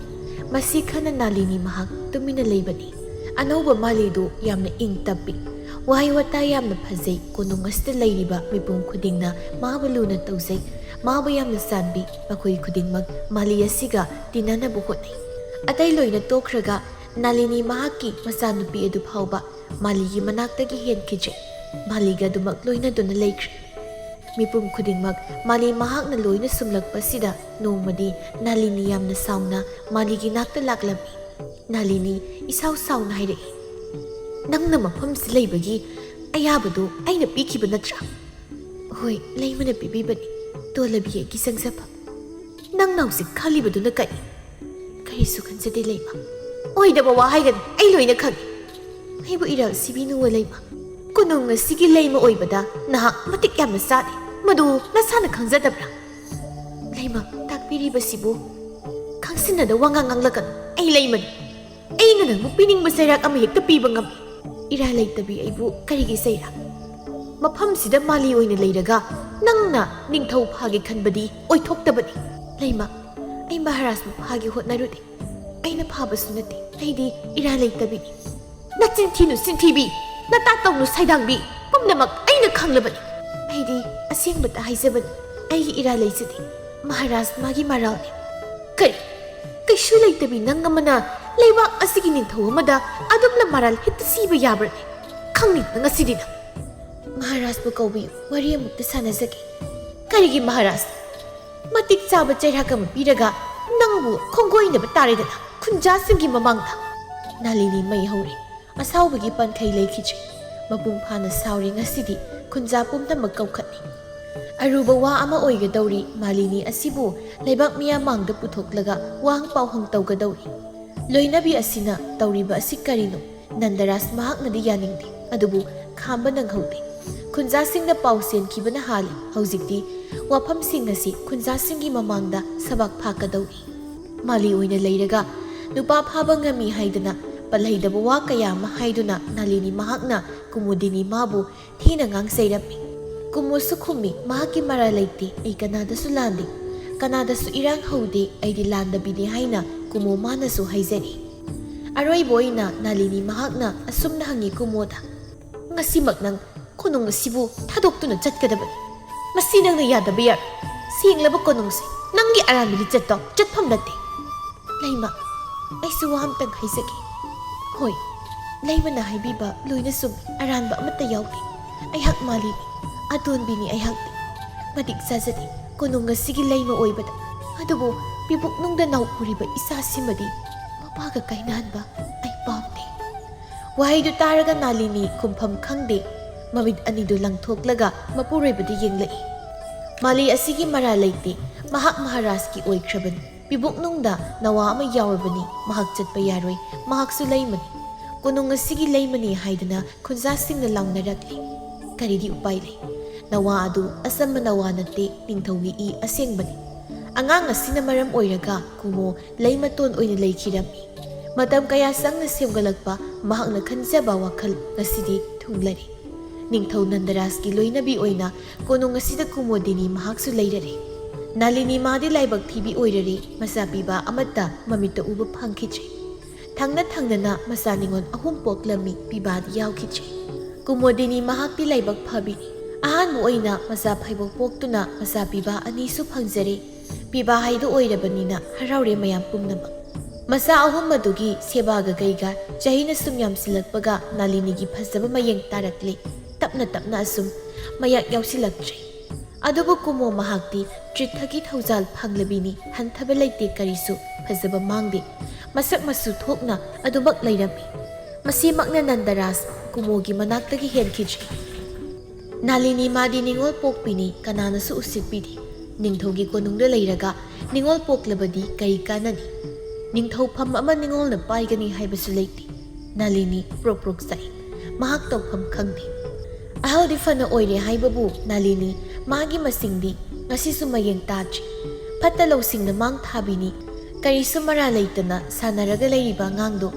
ꯃꯁꯤ ꯈꯟꯅ ꯅꯥꯂꯤꯅꯤ ꯃꯍꯥꯛ ꯇꯨꯃꯤꯟꯅ ꯂꯩꯕꯅꯤ꯫ ꯑꯅꯧꯕ ꯃꯥꯂꯤꯗꯨ ꯌꯥꯝꯅ ꯏꯪ ꯇꯞꯄꯤ꯫ ꯋꯥꯍꯩ ꯋꯥꯇꯥ ꯌꯥꯝꯅ ꯐꯖꯩ꯫ ꯀꯣꯅꯨꯡ ꯑꯁꯤꯗ ꯂꯩꯔꯤꯕ ꯃꯤꯄꯨꯝ ꯈꯨꯗꯤꯡꯅ ꯃꯥꯕꯨ ꯂꯨꯅ ꯇꯧꯖꯩ, ꯃꯥꯕꯨ ꯌꯥꯝꯅ ꯆꯥꯟꯕꯤ꯫ ꯃꯈꯣꯏ ꯈꯨꯗꯤꯡꯃꯛ ꯃꯥꯂꯤ ꯑꯁꯤꯒ ꯇꯤꯟꯅꯅꯕ ꯍꯣꯠꯅꯩ꯫ ꯑꯇꯩ ꯂꯣꯏꯅ ꯇꯣꯛꯈ꯭ꯔꯒ ꯅꯥꯂꯤꯅꯤ ꯃꯍꯥꯛꯀꯤ ꯃꯆꯥꯅꯨꯄꯤ ꯑꯗꯨ ꯐꯥꯎꯕ ꯃꯥꯂꯤꯒꯤ ꯃꯅꯥꯛꯇꯒꯤ ꯍꯦꯟꯈꯤꯗ꯭ꯔꯦ꯫ ꯃꯥꯂꯤꯒ ꯑꯗꯨꯃꯛ ꯂꯣꯏꯅꯗꯨꯅ ꯂꯩꯈ꯭ꯔꯦ꯫ ꯃꯤꯄꯨꯝ ꯈꯨꯗꯤꯡꯃꯛ ꯃꯥꯂꯤ ꯃꯍꯥꯛꯅ ꯂꯣꯏꯅ ꯁꯨꯝꯂꯛꯄꯁꯤꯗ ꯅꯣꯡꯃꯗꯤ ꯅꯥꯂꯤꯅꯤ ꯌꯥꯝꯅ ꯁꯥꯎꯅ ꯃꯥꯂꯤꯒꯤ ꯅꯥꯛꯇ ꯂꯥꯛꯂꯝꯃꯤ꯫ ꯅꯥꯂꯤꯅꯤ ꯏꯁꯥꯎ ꯁꯥꯎꯅ ꯍꯥꯏꯔꯛꯏ, "ꯅꯪꯅ ꯃꯐꯝꯁꯤ ꯂꯩꯕꯒꯤ ꯑꯌꯥꯕꯗꯨ ꯑꯩꯅ ꯄꯤꯈꯤꯕ ꯅꯠꯇ꯭ꯔꯥ?" "ꯍꯣꯏ, ꯂꯩꯃꯅ ꯄꯤꯕꯤꯕꯅꯤ, ꯇꯣꯜꯂꯕꯤ ꯑꯩꯒꯤ ꯆꯪꯖꯐꯝ꯫ ꯅꯪꯅ ꯍꯧꯖꯤꯛ ꯈꯜꯂꯤꯕꯗꯨꯅ ꯀꯔꯤ?" "ꯀꯔꯤꯁꯨ ꯈꯟꯖꯗꯦ ꯂꯩꯃ꯫ ꯑꯣꯏꯗꯕ ꯋꯥ ꯍꯥꯏꯒꯅꯨ, ꯑꯩ ꯂꯣꯏꯅ ꯈꯪꯏ꯫ ꯑꯩꯕꯨ ꯏꯔꯥꯜ ꯁꯤꯕꯤꯅꯨ ꯂꯩꯃ꯫ ꯀꯣꯅꯨꯡ ꯑꯁꯤꯒꯤ ꯂꯩꯃ ꯑꯣꯏꯕꯗ ꯅꯍꯥꯛ ꯃꯇꯤꯛ ꯌꯥꯝꯅ ꯆꯥꯗꯦ꯫ ꯃꯗꯨ ꯅꯁꯥꯅ ꯈꯪꯖꯗꯕ꯭ꯔꯥ?" "ꯂꯩꯃ, ꯇꯥꯛꯄꯤꯔꯤꯕꯁꯤꯕꯨ ꯈꯪꯁꯤꯟꯅꯗ ꯋꯥꯉꯥꯡ ꯉꯥꯡꯂꯛꯀꯅꯨ꯫ ꯑꯩ ꯂꯩꯃꯅꯤ꯫ ꯑꯩꯅ ꯅꯪꯕꯨ ꯄꯤꯅꯤꯡꯕ ꯆꯩꯔꯥꯛ ꯑꯃ ꯍꯦꯛꯇ ꯄꯤꯕ ꯉꯝꯃꯤ꯫ ꯏꯔꯥꯜ ꯂꯩꯇꯕꯤ ꯑꯩꯕꯨ ꯀꯔꯤꯒꯤ ꯆꯩꯔꯥꯛ? ꯃꯐꯝꯁꯤꯗ ꯃꯥꯂꯤ ꯑꯣꯏꯅ ꯂꯩꯔꯒ ꯅꯪꯅ ꯅꯤꯡꯊꯧ ꯐꯥꯒꯦ ꯈꯟꯕꯗꯤ ꯑꯣꯏꯊꯣꯛꯇꯕꯅꯤ꯫ ꯂꯩꯃ, ꯑꯩ ꯃꯍꯥꯔꯥꯖꯄꯨ ꯐꯥꯒꯦ ꯍꯣꯠꯅꯔꯨꯗꯦ꯫ ꯑꯩꯅ ꯐꯥꯕꯁꯨ ꯅꯠꯇꯦ꯫ ꯑꯩꯗꯤ ꯏꯔꯥꯜ ꯂꯩꯇꯕꯤꯅꯤ꯫" "ꯅꯆꯤꯟ ꯊꯤꯅꯨ ꯆꯤꯟꯊꯤꯕꯤ, ꯅꯇꯥ ꯇꯧꯅꯨ ꯁꯥꯏꯗꯥꯡꯕꯤ, ꯄꯨꯝꯅꯃꯛ ꯑꯩꯅ ꯈꯪꯂꯕꯅꯤ꯫ ꯑꯩꯗꯤ ꯑꯁꯦꯡꯕꯇ ꯍꯥꯏꯖꯕꯅꯤ, ꯑꯩꯒꯤ ꯏꯔꯥꯜ ꯂꯩꯖꯗꯦ꯫ ꯃꯍꯥꯔꯥꯖ ꯃꯥꯒꯤ ꯃꯔꯥꯜꯅꯤ꯫" "ꯀꯔꯤ? ꯀꯩꯁꯨ ꯂꯩꯇꯕꯤ ꯅꯪ ꯑꯃꯅ ꯂꯩꯕꯥꯛ ꯑꯁꯤꯒꯤ ꯅꯤꯡꯊꯧ ꯑꯃꯗ ꯑꯗꯨꯝꯅ ꯃꯔꯥꯜ ꯍꯦꯛꯇ ꯁꯤꯕ ꯌꯥꯕ꯭ꯔꯅꯦ? ꯈꯪꯅꯤꯡꯕꯅ ꯉꯁꯤꯗꯤ ꯅꯪ꯫" "ꯃꯍꯥꯔꯥꯖꯄꯨ ꯀꯧꯕꯤꯌꯨ, ꯋꯥꯔꯤ ꯑꯃꯨꯛꯇ ꯁꯥꯟꯅꯖꯒꯦ꯫" "ꯀꯔꯤꯒꯤ ꯃꯍꯥꯔꯥꯖ? ꯃꯇꯤꯛ ꯆꯥꯕ ꯆꯩꯔꯥꯛ ꯑꯃ ꯄꯤꯔꯒ ꯅꯪꯕꯨ ꯈꯣꯡꯒꯣꯏꯅꯕ ꯇꯥꯔꯦꯗꯅ ꯈꯨꯟꯖꯥꯁꯤꯡꯒꯤ ꯃꯃꯥꯡꯗ꯫" ꯅꯥꯂꯤꯅꯤ ꯃꯩ ꯍꯧꯔꯦ꯫ ꯑꯁꯥꯎꯕꯒꯤ ꯄꯟꯈꯩ ꯂꯩꯈꯤꯗ꯭ꯔꯦ꯫ ꯃꯄꯨꯡ ꯐꯥꯅ ꯁꯥꯎꯔꯦ ꯉꯁꯤꯗꯤ꯫ ꯈꯨꯟꯖꯥ ꯄꯨꯝꯅꯃꯛ ꯀꯧꯈꯠꯂꯤ꯫ ꯑꯔꯨꯕ ꯋꯥ ꯑꯃ ꯑꯣꯏꯒꯗꯧꯔꯤ꯫ ꯃꯥꯂꯤꯅꯤ ꯑꯁꯤꯕꯨ ꯂꯩꯕꯥꯛ ꯃꯤꯌꯥꯝ ꯃꯥꯡꯗ ꯄꯨꯊꯣꯛꯂꯒ ꯋꯥꯍꯪ ꯄꯥꯎꯍꯪ ꯇꯧꯒꯗꯧꯔꯤ꯫ ꯂꯣꯏꯅꯕꯤ ꯑꯁꯤꯅ ꯇꯧꯔꯤꯕ ꯑꯁꯤ ꯀꯔꯤꯅꯣ? ꯅꯟꯗꯔꯥꯖ ꯃꯍꯥꯛꯅꯗꯤ ꯌꯥꯅꯤꯡꯗꯦ, ꯑꯗꯨꯕꯨ ꯈꯥꯝꯕ ꯅꯪꯍꯧꯗꯦ꯫ ꯈꯨꯟꯖꯥꯁꯤꯡꯅ ꯄꯥꯎ ꯆꯦꯟꯈꯤꯕꯅ ꯍꯥꯜꯂꯤ꯫ ꯍꯧꯖꯤꯛꯇꯤ ꯋꯥꯐꯝꯁꯤꯡ ꯑꯁꯤ ꯈꯨꯟꯖꯥꯁꯤꯡꯒꯤ ꯃꯃꯥꯡꯗ ꯁꯕꯥꯛ ꯐꯥꯛꯀꯗꯧꯔꯤ꯫ ꯃꯥꯂꯤ ꯑꯣꯏꯅ ꯂꯩꯔꯒ ꯅꯨꯄꯥ ꯐꯥꯕ ꯉꯝꯃꯤ ꯍꯥꯏꯗꯅ ꯄꯜꯍꯩꯗꯕ ꯋꯥ ꯀꯌꯥ ꯑꯃ ꯍꯥꯏꯗꯨꯅ ꯅꯥꯂꯤꯅꯤ ꯃꯍꯥꯛꯅ ꯀꯨꯃꯨꯗꯤꯅꯤ ꯃꯥꯕꯨ ꯊꯤꯅ ꯉꯥꯡ ꯆꯩꯔꯝꯃꯤ꯫ ꯀꯨꯃꯨꯁꯨ ꯈꯨꯝꯃꯤ, "ꯃꯍꯥꯛꯀꯤ ꯃꯔꯥꯜ ꯂꯩꯇꯦ, ꯑꯩ ꯀꯅꯥꯗꯁꯨ ꯂꯥꯟꯗꯦ, ꯀꯅꯥꯗꯁꯨ ꯏꯔꯥꯡ ꯍꯧꯗꯦ, ꯑꯩꯗꯤ ꯂꯥꯟꯗꯕꯤꯅꯤ" ꯍꯥꯏꯅ ꯀꯨꯃꯨ ꯃꯥꯅꯁꯨ ꯍꯥꯏꯖꯔꯤ꯫ ꯑꯔꯣꯏꯕ ꯑꯣꯏꯅ ꯅꯥꯂꯤꯅꯤ ꯃꯍꯥꯛꯅ ꯑꯁꯨꯝꯅ ꯍꯪꯉꯤ ꯀꯨꯃꯨꯗ, "ꯉꯁꯤꯃꯛ ꯅꯪ ꯀꯣꯅꯨꯡ ꯑꯁꯤꯕꯨ ꯊꯥꯗꯣꯛꯇꯨꯅ ꯆꯠꯀꯗꯕꯅꯤ꯫ ꯃꯁꯤ ꯅꯪꯅ ꯌꯥꯗꯕ ꯌꯥꯔꯣꯏ꯫ ꯁꯦꯡꯂꯕ ꯀꯣꯅꯨꯡꯁꯦ ꯅꯪꯒꯤ ꯑꯔꯥꯟꯕ ꯂꯤꯆꯠꯇꯣ ꯆꯠꯐꯝ ꯅꯠꯇꯦ꯫" "ꯂꯩꯃ, ꯑꯩꯁꯨ ꯋꯥ ꯑꯝꯇꯪ ꯍꯥꯏꯖꯒꯦ꯫" "ꯍꯣꯏ, ꯂꯩꯃꯅ ꯍꯥꯏꯕꯤꯕ ꯂꯣꯏꯅ ꯆꯨꯝꯃꯤ꯫ ꯑꯔꯥꯟꯕ ꯑꯃꯠꯇ ꯌꯥꯎꯗꯦ꯫ ꯑꯩꯍꯥꯛ ꯃꯥꯂꯤꯅꯤ, ꯑꯇꯣꯟꯕꯤꯅꯤ ꯑꯩꯍꯥꯛꯇꯤ꯫ ꯃꯇꯤꯛ ꯆꯥꯖꯗꯦ ꯀꯣꯅꯨꯡ ꯑꯁꯤꯒꯤ ꯂꯩꯃ ꯑꯣꯏꯕꯗ꯫ ꯑꯗꯨꯕꯨ ꯄꯤꯕꯨꯛꯅꯨꯡꯗ ꯅꯥꯎ ꯄꯨꯔꯤꯕ ꯏꯆꯥꯁꯤꯃꯗꯤ ꯃꯄꯥꯒ ꯀꯥꯏꯅꯍꯟꯕ ꯑꯩ ꯄꯥꯝꯗꯦ꯫" ꯋꯥꯍꯩꯗꯨ ꯇꯥꯔꯒ ꯅꯥꯂꯤꯅꯤ ꯈꯨꯝꯐꯝ ꯈꯪꯗꯦ꯫ ꯃꯃꯤꯠ ꯑꯅꯤꯗꯨ ꯂꯪꯊꯣꯛꯂꯒ ꯃꯄꯨꯔꯣꯏꯕꯗ ꯌꯦꯡꯂꯛꯏ꯫ "ꯃꯥꯂꯤ ꯑꯁꯤꯒꯤ ꯃꯔꯥꯜ ꯂꯩꯇꯦ꯫ ꯃꯍꯥꯛ ꯃꯍꯥꯔꯥꯖꯀꯤ ꯑꯣꯏꯈ꯭ꯔꯕꯅꯤ꯫ ꯄꯤꯕꯨꯛꯅꯨꯡꯗ ꯅꯋꯥ ꯑꯃ ꯌꯥꯎꯔꯕꯅꯤ꯫ ꯃꯍꯥꯛ ꯆꯠꯄ ꯌꯥꯔꯣꯏ꯫ ꯃꯍꯥꯛꯁꯨ ꯂꯩꯃꯅꯤ꯫ ꯀꯣꯅꯨꯡ ꯑꯁꯤꯒꯤ ꯂꯩꯃꯅꯤ" ꯍꯥꯏꯗꯨꯅ ꯈꯨꯟꯖꯥꯁꯤꯡꯅ ꯂꯥꯎꯅꯔꯛꯂꯤ꯫ ꯀꯔꯤꯗꯤ ꯎꯄꯥꯏ ꯂꯩ? ꯅꯋꯥ ꯑꯗꯨ ꯑꯆꯝꯕ ꯅꯋꯥ ꯅꯠꯇꯦ, ꯅꯤꯡꯊꯧꯒꯤ ꯏ ꯑꯁꯦꯡꯕꯅꯤ꯫ ꯑꯉꯥꯡ ꯑꯁꯤꯅ ꯃꯔꯝ ꯑꯣꯏꯔꯒ ꯀꯨꯃꯣ ꯂꯩꯃꯇꯣꯟ ꯑꯣꯏꯅ ꯂꯩꯈꯤꯔꯝꯃꯤ꯫ ꯃꯇꯝ ꯀꯌꯥ ꯆꯪꯅ ꯁꯦꯝꯒꯠꯂꯛꯄ ꯃꯍꯥꯛꯅ ꯈꯟꯖꯕ ꯋꯥꯈꯜ ꯉꯁꯤꯗꯤ ꯊꯨꯡꯂꯔꯦ꯫ ꯅꯤꯡꯊꯧ ꯅꯟꯗꯔꯥꯖꯀꯤ ꯂꯣꯏꯅꯕꯤ ꯑꯣꯏꯅ ꯀꯣꯅꯨꯡ ꯑꯁꯤꯗ ꯀꯨꯃꯣꯗꯤꯅꯤ ꯃꯍꯥꯛꯁꯨ ꯂꯩꯔꯔꯦ꯫ ꯅꯥꯂꯤꯅꯤ ꯃꯥꯗꯤ ꯂꯥꯏꯕꯛ ꯊꯤꯕꯤ ꯑꯣꯏꯔꯔꯦ, ꯃꯆꯥ ꯄꯤꯕ ꯑꯃꯠꯇ ꯃꯃꯤꯠꯇ ꯎꯕ ꯐꯪꯈꯤꯗ꯭ꯔꯦ꯫ ꯊꯪꯅ ꯊꯪꯅꯅ ꯃꯆꯥ ꯅꯤꯉꯣꯜ ꯑꯍꯨꯝ ꯄꯣꯛꯂꯝꯃꯤ, ꯄꯤꯕꯥꯗꯤ ꯌꯥꯎꯈꯤꯗ꯭ꯔꯦ꯫ ꯀꯨꯃꯣꯗꯤꯅꯤ ꯃꯍꯥꯛꯇꯤ ꯂꯥꯏꯕꯛ ꯐꯕꯤꯅꯤ꯫ ꯑꯍꯥꯟꯕ ꯑꯣꯏꯅ ꯃꯆꯥ ꯐꯩꯕꯣꯛ ꯄꯣꯛꯇꯨꯅ ꯃꯆꯥ ꯄꯤꯕ ꯑꯅꯤꯁꯨ ꯐꯪꯖꯔꯦ꯫ ꯄꯤꯕꯥ ꯍꯥꯏꯗꯨ ꯑꯣꯏꯔꯕꯅꯤꯅ ꯍꯔꯥꯎꯔꯦ ꯃꯌꯥꯝ ꯄꯨꯝꯅꯃꯛ꯫ ꯃꯆꯥ ꯑꯍꯨꯝ ꯑꯗꯨꯒꯤ ꯁꯦꯕꯥꯒ ꯀꯩꯒ ꯆꯍꯤꯅ ꯁꯨꯝ ꯌꯥꯝꯁꯤꯜꯂꯛꯄꯒ ꯅꯥꯂꯤꯅꯤꯒꯤ ꯐꯖꯕ ꯃꯌꯦꯡ ꯇꯥꯔꯛꯂꯦ꯫ ꯇꯞꯅ ꯇꯞꯅ ꯑꯁꯨꯝ ꯃꯌꯥꯛ ꯌꯥꯎꯁꯤꯜꯂꯛꯇ꯭ꯔꯦ꯫ ꯑꯗꯨꯕꯨ ꯀꯨꯃꯣ ꯃꯍꯥꯛꯇꯤ ꯇ꯭ꯔꯤꯊꯒꯤ ꯊꯧꯖꯥꯜ ꯐꯪꯂꯕꯤꯅꯤ, ꯍꯟꯊꯕ ꯂꯩꯇꯦ, ꯀꯔꯤꯁꯨ ꯐꯖꯕ ꯃꯥꯡꯗꯦ꯫ ꯃꯁꯛ ꯃꯆꯨ ꯊꯣꯛꯅ ꯑꯗꯨꯃꯛ ꯂꯩꯔꯝꯃꯤ꯫ ꯃꯁꯤꯃꯛꯅ ꯅꯟꯗꯔꯥꯖ ꯀꯨꯃꯣꯒꯤ ꯃꯅꯥꯛꯇꯒꯤ ꯍꯦꯟꯈꯤꯗ꯭ꯔꯤ꯫ ꯅꯥꯂꯤꯅꯤ ꯃꯥꯗꯤ ꯅꯤꯉꯣꯜ ꯄꯣꯛꯄꯤꯅꯤ, ꯀꯅꯥꯅꯁꯨ ꯎꯁꯤꯠꯄꯤꯗꯦ꯫ ꯅꯤꯡꯊꯧꯒꯤ ꯀꯣꯅꯨꯡꯗ ꯂꯩꯔꯒ ꯅꯤꯉꯣꯜ ꯄꯣꯛꯂꯕꯗꯤ ꯀꯔꯤ ꯀꯥꯟꯅꯅꯤ? ꯅꯤꯡꯊꯧꯐꯝ ꯑꯃ ꯅꯤꯉꯣꯜꯅ ꯄꯥꯏꯒꯅꯤ ꯍꯥꯏꯕꯁꯨ ꯂꯩꯇꯦ꯫ ꯅꯥꯂꯤꯅꯤ ꯄ꯭ꯔꯣꯛ ꯄ꯭ꯔꯣꯛ ꯆꯥꯛꯏ꯫ ꯃꯍꯥꯛ ꯇꯧꯐꯝ ꯈꯪꯗꯦ꯫ ꯑꯍꯜꯗꯤ ꯐꯅ ꯑꯣꯏꯔꯦ ꯍꯥꯏꯕꯕꯨ ꯅꯥꯂꯤꯅꯤ ꯃꯥꯒꯤ ꯃꯁꯤꯡꯗꯤ ꯉꯁꯤꯁꯨ ꯃꯌꯦꯡ ꯇꯥꯗ꯭ꯔꯤ꯫ ꯐꯠꯇ ꯂꯧꯁꯤꯡꯅ ꯃꯥꯡ ꯊꯥꯕꯤꯅꯤ꯫ ꯀꯔꯤꯁꯨ ꯃꯔꯥ ꯂꯩꯇꯅ ꯁꯥꯟꯅꯔꯒ ꯂꯩꯔꯤꯕ ꯑꯉꯥꯡꯗꯣ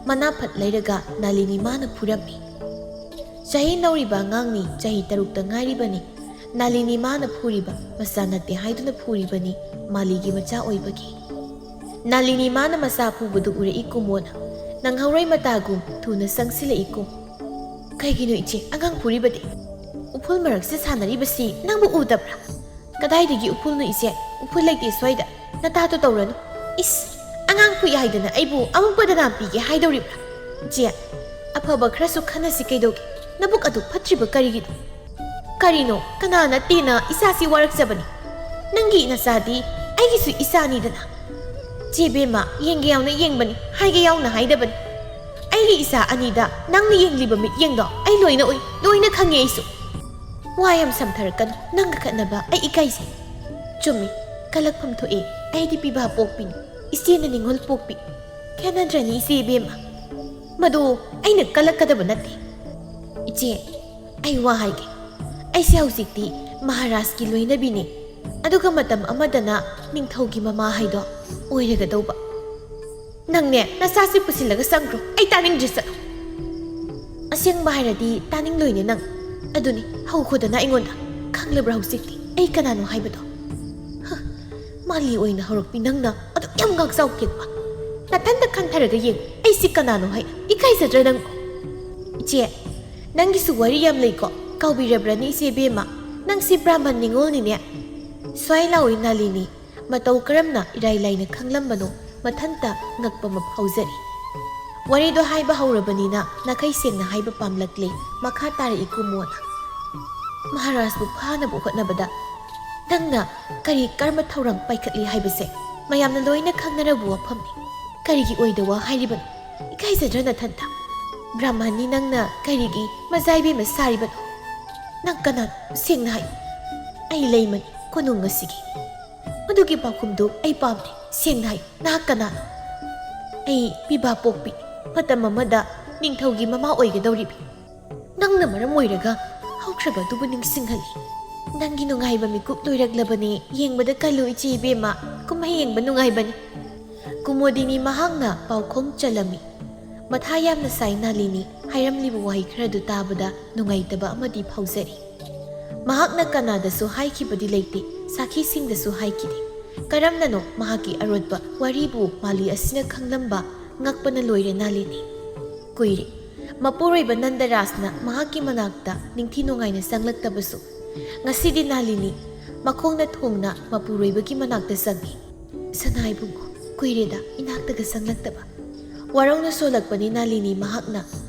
ꯃꯅꯥ ꯐꯠ ꯂꯩꯔꯒ ꯅꯥꯂꯤꯅꯤ ꯃꯥꯅ ꯐꯨꯔꯝꯃꯤ꯫ ꯆꯍꯤ ꯅꯧꯔꯤꯕ ꯑꯉꯥꯡꯅꯤ, ꯆꯍꯤ ꯇꯔꯨꯛꯇ ꯉꯥꯏꯔꯤꯕꯅꯤ꯫ ꯅꯥꯂꯤꯅꯤ ꯃꯥꯅ ꯐꯨꯔꯤꯕ ꯃꯆꯥ ꯅꯠꯇꯦ ꯍꯥꯏꯗꯨꯅ ꯐꯨꯔꯤꯕꯅꯤ, ꯃꯥꯂꯤꯒꯤ ꯃꯆꯥ ꯑꯣꯏꯕꯒꯤ꯫ ꯅꯥꯂꯤꯅꯤ ꯃꯥꯅ ꯃꯆꯥ ꯐꯨꯕꯗꯨ ꯎꯔꯛꯏ ꯀꯨꯃꯣꯅ꯫ ꯅꯪꯍꯧꯔꯣꯏ ꯃꯇꯥꯒꯨꯝ ꯊꯨꯅ ꯆꯪꯁꯤꯜꯂꯛꯏ ꯀꯨꯝ꯫ ꯀꯩꯒꯤꯅꯣ ꯏꯆꯦ, ꯑꯉꯥꯡ ꯐꯨꯔꯤꯕꯗꯤ? ꯎꯐꯨꯜ ꯃꯔꯛꯁꯦ ꯁꯥꯟꯅꯔꯤꯕꯁꯤ ꯅꯪꯕꯨ ꯎꯗꯕ꯭ꯔꯥ? ꯀꯗꯥꯏꯗꯒꯤ ꯎꯐꯨꯜꯅꯣ ꯏꯆꯦ? ꯎꯐꯨꯜ ꯂꯩꯇꯦ ꯁ꯭ꯋꯥꯏꯗ꯫ ꯅꯇꯥꯗꯣ ꯇꯧꯔꯅꯨ꯫ ꯏꯁ, ꯑꯉꯥꯡ ꯐꯨꯏ ꯍꯥꯏꯗꯅ ꯑꯩꯕꯨ ꯑꯃꯨꯛ ꯕꯗꯅꯥꯝ ꯄꯤꯒꯦ ꯍꯥꯏꯗꯧꯔꯤꯕ꯭ꯔꯥ? ꯏꯆꯦ, ꯑꯐꯕ ꯈꯔꯁꯨ ꯈꯟꯅꯁꯤ ꯀꯩꯗꯧꯒꯦ? ꯅꯕꯨꯛ ꯑꯗꯨ ꯐꯠꯇ꯭ꯔꯤꯕ ꯀꯔꯤꯒꯤꯅꯣ? ꯀꯔꯤꯅꯣ? ꯀꯅꯥ ꯅꯠꯇꯦꯅ ꯏꯆꯥꯁꯤ ꯋꯥꯔꯛꯆꯕꯅꯤ? ꯅꯪꯒꯤ ꯅꯆꯥꯗꯤ ꯑꯩꯒꯤꯁꯨ ꯏꯆꯥꯅꯤꯗꯅ꯫ ꯆꯦ ꯕꯦꯝꯃ, ꯌꯦꯡꯒꯦ ꯌꯥꯎꯅ ꯌꯦꯡꯕꯅꯤ, ꯍꯥꯏꯒꯦ ꯌꯥꯎꯅ ꯍꯥꯏꯗꯕꯅꯤ꯫ ꯑꯩꯒꯤ ꯏꯆꯥ ꯑꯅꯤꯗ ꯅꯪꯅ ꯌꯦꯡꯂꯤꯕ ꯃꯤꯠꯌꯦꯡꯗꯣ ꯑꯩ ꯂꯣꯏꯅ ꯎꯏ, ꯂꯣꯏꯅ ꯈꯪꯉꯦ ꯑꯩꯁꯨ꯫ ꯋꯥ ꯌꯥꯝ ꯁꯝꯊꯔꯛꯀꯅꯨ, ꯅꯪꯒ ꯈꯠꯅꯕ ꯑꯩ ꯏꯀꯥꯏꯖꯩ꯫ ꯆꯨꯝꯃꯤ, ꯀꯂꯛꯐꯝ ꯊꯣꯛꯑꯦ, ꯑꯩꯗꯤ ꯄꯤꯕꯥ ꯄꯣꯛꯄꯤꯅꯤ, ꯏꯆꯦꯅ ꯅꯤꯉꯣꯜ ꯄꯣꯛꯄꯤ꯫ ꯈꯦꯠꯅꯗ꯭ꯔꯅꯤ ꯏꯆꯦ ꯏꯕꯦꯝꯃ? ꯃꯗꯨ ꯑꯩꯅ ꯀꯂꯛꯀꯗꯕ ꯅꯠꯇꯦ꯫ ꯏꯆꯦ, ꯑꯩ ꯋꯥ ꯍꯥꯏꯒꯦ꯫ ꯑꯩꯁꯦ ꯍꯧꯖꯤꯛꯇꯤ ꯃꯍꯥꯔꯥꯖꯀꯤ ꯂꯣꯏꯅꯕꯤꯅꯦ, ꯑꯗꯨꯒ ꯃꯇꯝ ꯑꯃꯗꯅ ꯅꯤꯡꯊꯧꯒꯤ ꯃꯃꯥ ꯍꯥꯏꯗꯣ ꯑꯣꯏꯔꯒꯗꯧꯕ꯫ ꯅꯪꯅꯦ, ꯅꯆꯥꯁꯤ ꯄꯨꯁꯤꯜꯂꯒ ꯆꯪꯈ꯭ꯔꯣ, ꯑꯩ ꯇꯥꯅꯤꯡꯗ꯭ꯔꯦ, ꯆꯠꯂꯣ꯫ ꯑꯁꯦꯡꯕ ꯍꯥꯏꯔꯗꯤ ꯇꯥꯅꯤꯡꯂꯣꯏꯅꯦ ꯅꯪ꯫ ꯑꯗꯨꯅꯤ, ꯍꯧꯈꯣꯗꯅ ꯑꯩꯉꯣꯟꯗ꯫ ꯈꯪꯂꯕ꯭ꯔꯥ ꯍꯧꯖꯤꯛꯇꯤ ꯑꯩ ꯀꯅꯥꯅꯣ ꯍꯥꯏꯕꯗꯣ? ꯍ, ꯃꯥꯂꯤ ꯑꯣꯏꯅ ꯍꯧꯔꯛꯄꯤ ꯅꯪꯅ ꯑꯗꯨꯛ ꯌꯥꯝ ꯉꯥꯛꯆꯥꯎ ꯀꯦꯛꯄ꯫ ꯅꯊꯟꯇ ꯈꯟꯊꯔꯒ ꯌꯦꯡꯉꯨ, ꯑꯩꯁꯤ ꯀꯅꯥꯅꯣ ꯍꯥꯏꯅ꯫ ꯏꯀꯥꯏꯖꯗ꯭ꯔꯥ ꯅꯪꯕꯨ? ꯏꯆꯦ, ꯅꯪꯒꯤꯁꯨ ꯋꯥꯔꯤ ꯌꯥꯝ ꯂꯩꯀꯣ, ꯀꯥꯎꯕꯤꯔꯕ꯭ꯔꯅꯤ ꯏꯆꯦ ꯕꯦꯝꯃ? ꯅꯪꯁꯤ ꯕ꯭ꯔꯥꯍꯃꯟ ꯅꯤꯉꯣꯜꯅꯤꯅꯦ꯫ ꯁ꯭ꯋꯥꯏ ꯂꯥꯎꯏ ꯅꯥꯂꯤꯅꯤ꯫ ꯃꯇꯧ ꯀꯔꯝꯅ ꯏꯔꯥꯏ ꯂꯥꯏꯅ ꯈꯪꯂꯝꯕꯅꯣ, ꯃꯊꯟꯇ ꯉꯛꯄ ꯑꯃ ꯐꯥꯎꯖꯔꯤ꯫ ꯋꯥꯔꯤꯗꯣ ꯍꯥꯏꯕ ꯍꯧꯔꯕꯅꯤꯅ ꯅꯥꯈꯩ ꯁꯦꯡꯅ ꯍꯥꯏꯕ ꯄꯥꯝꯂꯛꯂꯦ, ꯃꯈꯥ ꯇꯥꯔꯛꯏ ꯀꯨꯃꯣꯅ꯫ ꯃꯍꯥꯔꯥꯖꯕꯨ ꯐꯥꯅꯕ ꯍꯣꯠꯅꯕꯗ ꯅꯪꯅ ꯀꯔꯤ ꯀꯔꯝꯕ ꯊꯧꯔꯥꯡ ꯄꯥꯏꯈꯠꯂꯤ ꯍꯥꯏꯕꯁꯦ ꯃꯌꯥꯝꯅ ꯂꯣꯏꯅ ꯈꯪꯅꯔꯕ ꯋꯥꯐꯝꯅꯤ꯫ ꯀꯔꯤꯒꯤ ꯑꯣꯏꯗ ꯋꯥ ꯍꯥꯏꯔꯤꯕꯅꯣ? ꯏꯀꯥꯏꯖꯗ꯭ꯔ ꯅꯊꯟꯇ? ꯕ꯭ꯔꯥꯍꯃꯟꯅꯤ ꯅꯪꯅ ꯀꯔꯤꯒꯤ ꯃꯖꯥꯏꯕꯦꯝꯃ ꯁꯥꯔꯤꯕꯅꯣ? "ꯅꯪ ꯀꯅꯥꯅꯣ? ꯁꯦꯡꯅ ꯍꯥꯏꯌꯨ꯫" "ꯑꯩ ꯂꯩꯃꯅꯤ, ꯀꯣꯅꯨꯡ ꯑꯁꯤꯒꯤ꯫" "ꯑꯗꯨꯒꯤ ꯄꯥꯎꯈꯨꯝꯗꯨ ꯑꯩ ꯄꯥꯝꯗꯦ꯫ ꯁꯦꯡꯅ ꯍꯥꯏꯌꯨ, ꯅꯍꯥꯛ ꯀꯅꯥꯅꯣ?" "ꯑꯩ ꯄꯤꯕꯥ ꯄꯣꯛꯄꯤ, ꯃꯇꯝ ꯑꯃꯗ ꯅꯤꯡꯊꯧꯒꯤ ꯃꯃꯥ ꯑꯣꯏꯒꯗꯧꯔꯤꯕꯤ꯫ ꯅꯪꯅ ꯃꯔꯝ ꯑꯣꯏꯔꯒ ꯍꯧꯈ꯭ꯔꯕ ꯑꯗꯨꯕꯨ ꯅꯤꯡꯁꯤꯡꯍꯜꯂꯤ꯫ ꯅꯪꯒꯤ ꯅꯨꯡꯉꯥꯏꯕ ꯃꯤꯀꯨꯞ ꯂꯣꯏꯔꯛꯂꯕꯅꯦ, ꯌꯦꯡꯕꯗ ꯀꯜꯂꯨ ꯏꯆꯦ ꯏꯕꯦꯝꯃ, ꯀꯨꯝꯍꯩ ꯌꯦꯡꯕ ꯅꯨꯡꯉꯥꯏꯕꯅꯤ꯫" ꯀꯨꯃꯣꯗꯤꯅꯤ ꯃꯍꯥꯛꯅ ꯄꯥꯎꯈꯣꯝ ꯆꯜꯂꯝꯃꯤ꯫ ꯃꯊꯥ ꯌꯥꯝꯅ ꯁꯥꯏ ꯅꯥꯂꯤꯅꯤ꯫ ꯍꯥꯏꯔꯝꯂꯤꯕ ꯋꯥꯍꯩ ꯈꯔꯗꯨ ꯇꯥꯕꯗ ꯅꯨꯡꯉꯥꯏꯇꯕ ꯑꯃꯗꯤ ꯐꯥꯎꯖꯔꯤ꯫ ꯃꯍꯥꯛꯅ ꯀꯅꯥꯗꯁꯨ ꯍꯥꯏꯈꯤꯕꯗꯤ ꯂꯩꯇꯦ, ꯁꯥꯈꯤꯁꯤꯡꯗꯁꯨ ꯍꯥꯏꯈꯤꯗꯦ꯫ ꯀꯔꯝꯅꯅꯣ ꯃꯍꯥꯛꯀꯤ ꯑꯔꯣꯠꯄ ꯋꯥꯔꯤꯕꯨ ꯃꯥꯂꯤ ꯑꯁꯤꯅ ꯈꯪꯂꯝꯕ? ꯉꯛꯄꯅ ꯂꯣꯏꯔꯦ ꯅꯥꯂꯤꯅꯤ꯫ ꯀꯨꯏꯔꯦ ꯃꯄꯨꯔꯣꯏꯕ ꯅꯟꯗꯔꯥꯖꯅ ꯃꯍꯥꯛꯀꯤ ꯃꯅꯥꯛꯇ ꯅꯤꯡꯊꯤ ꯅꯨꯡꯉꯥꯏꯅ ꯆꯪꯂꯛꯇꯕꯁꯨ꯫ ꯉꯁꯤꯗꯤ ꯅꯥꯂꯤꯅꯤ ꯃꯈꯣꯡꯅ ꯊꯣꯡꯅ ꯃꯄꯨꯔꯣꯏꯕꯒꯤ ꯃꯅꯥꯛꯇ ꯆꯪꯉꯤ꯫ "ꯁꯅꯥ ꯏꯕꯨꯡꯉꯣ, ꯀꯨꯏꯔꯦꯗ ꯏꯅꯥꯛꯇꯒ ꯆꯪꯂꯛꯇꯕ꯫" ꯋꯥꯔꯧꯅ ꯁꯣꯜꯂꯛꯄꯅꯤ ꯅꯥꯂꯤꯅꯤ ꯃꯍꯥꯛꯅ꯫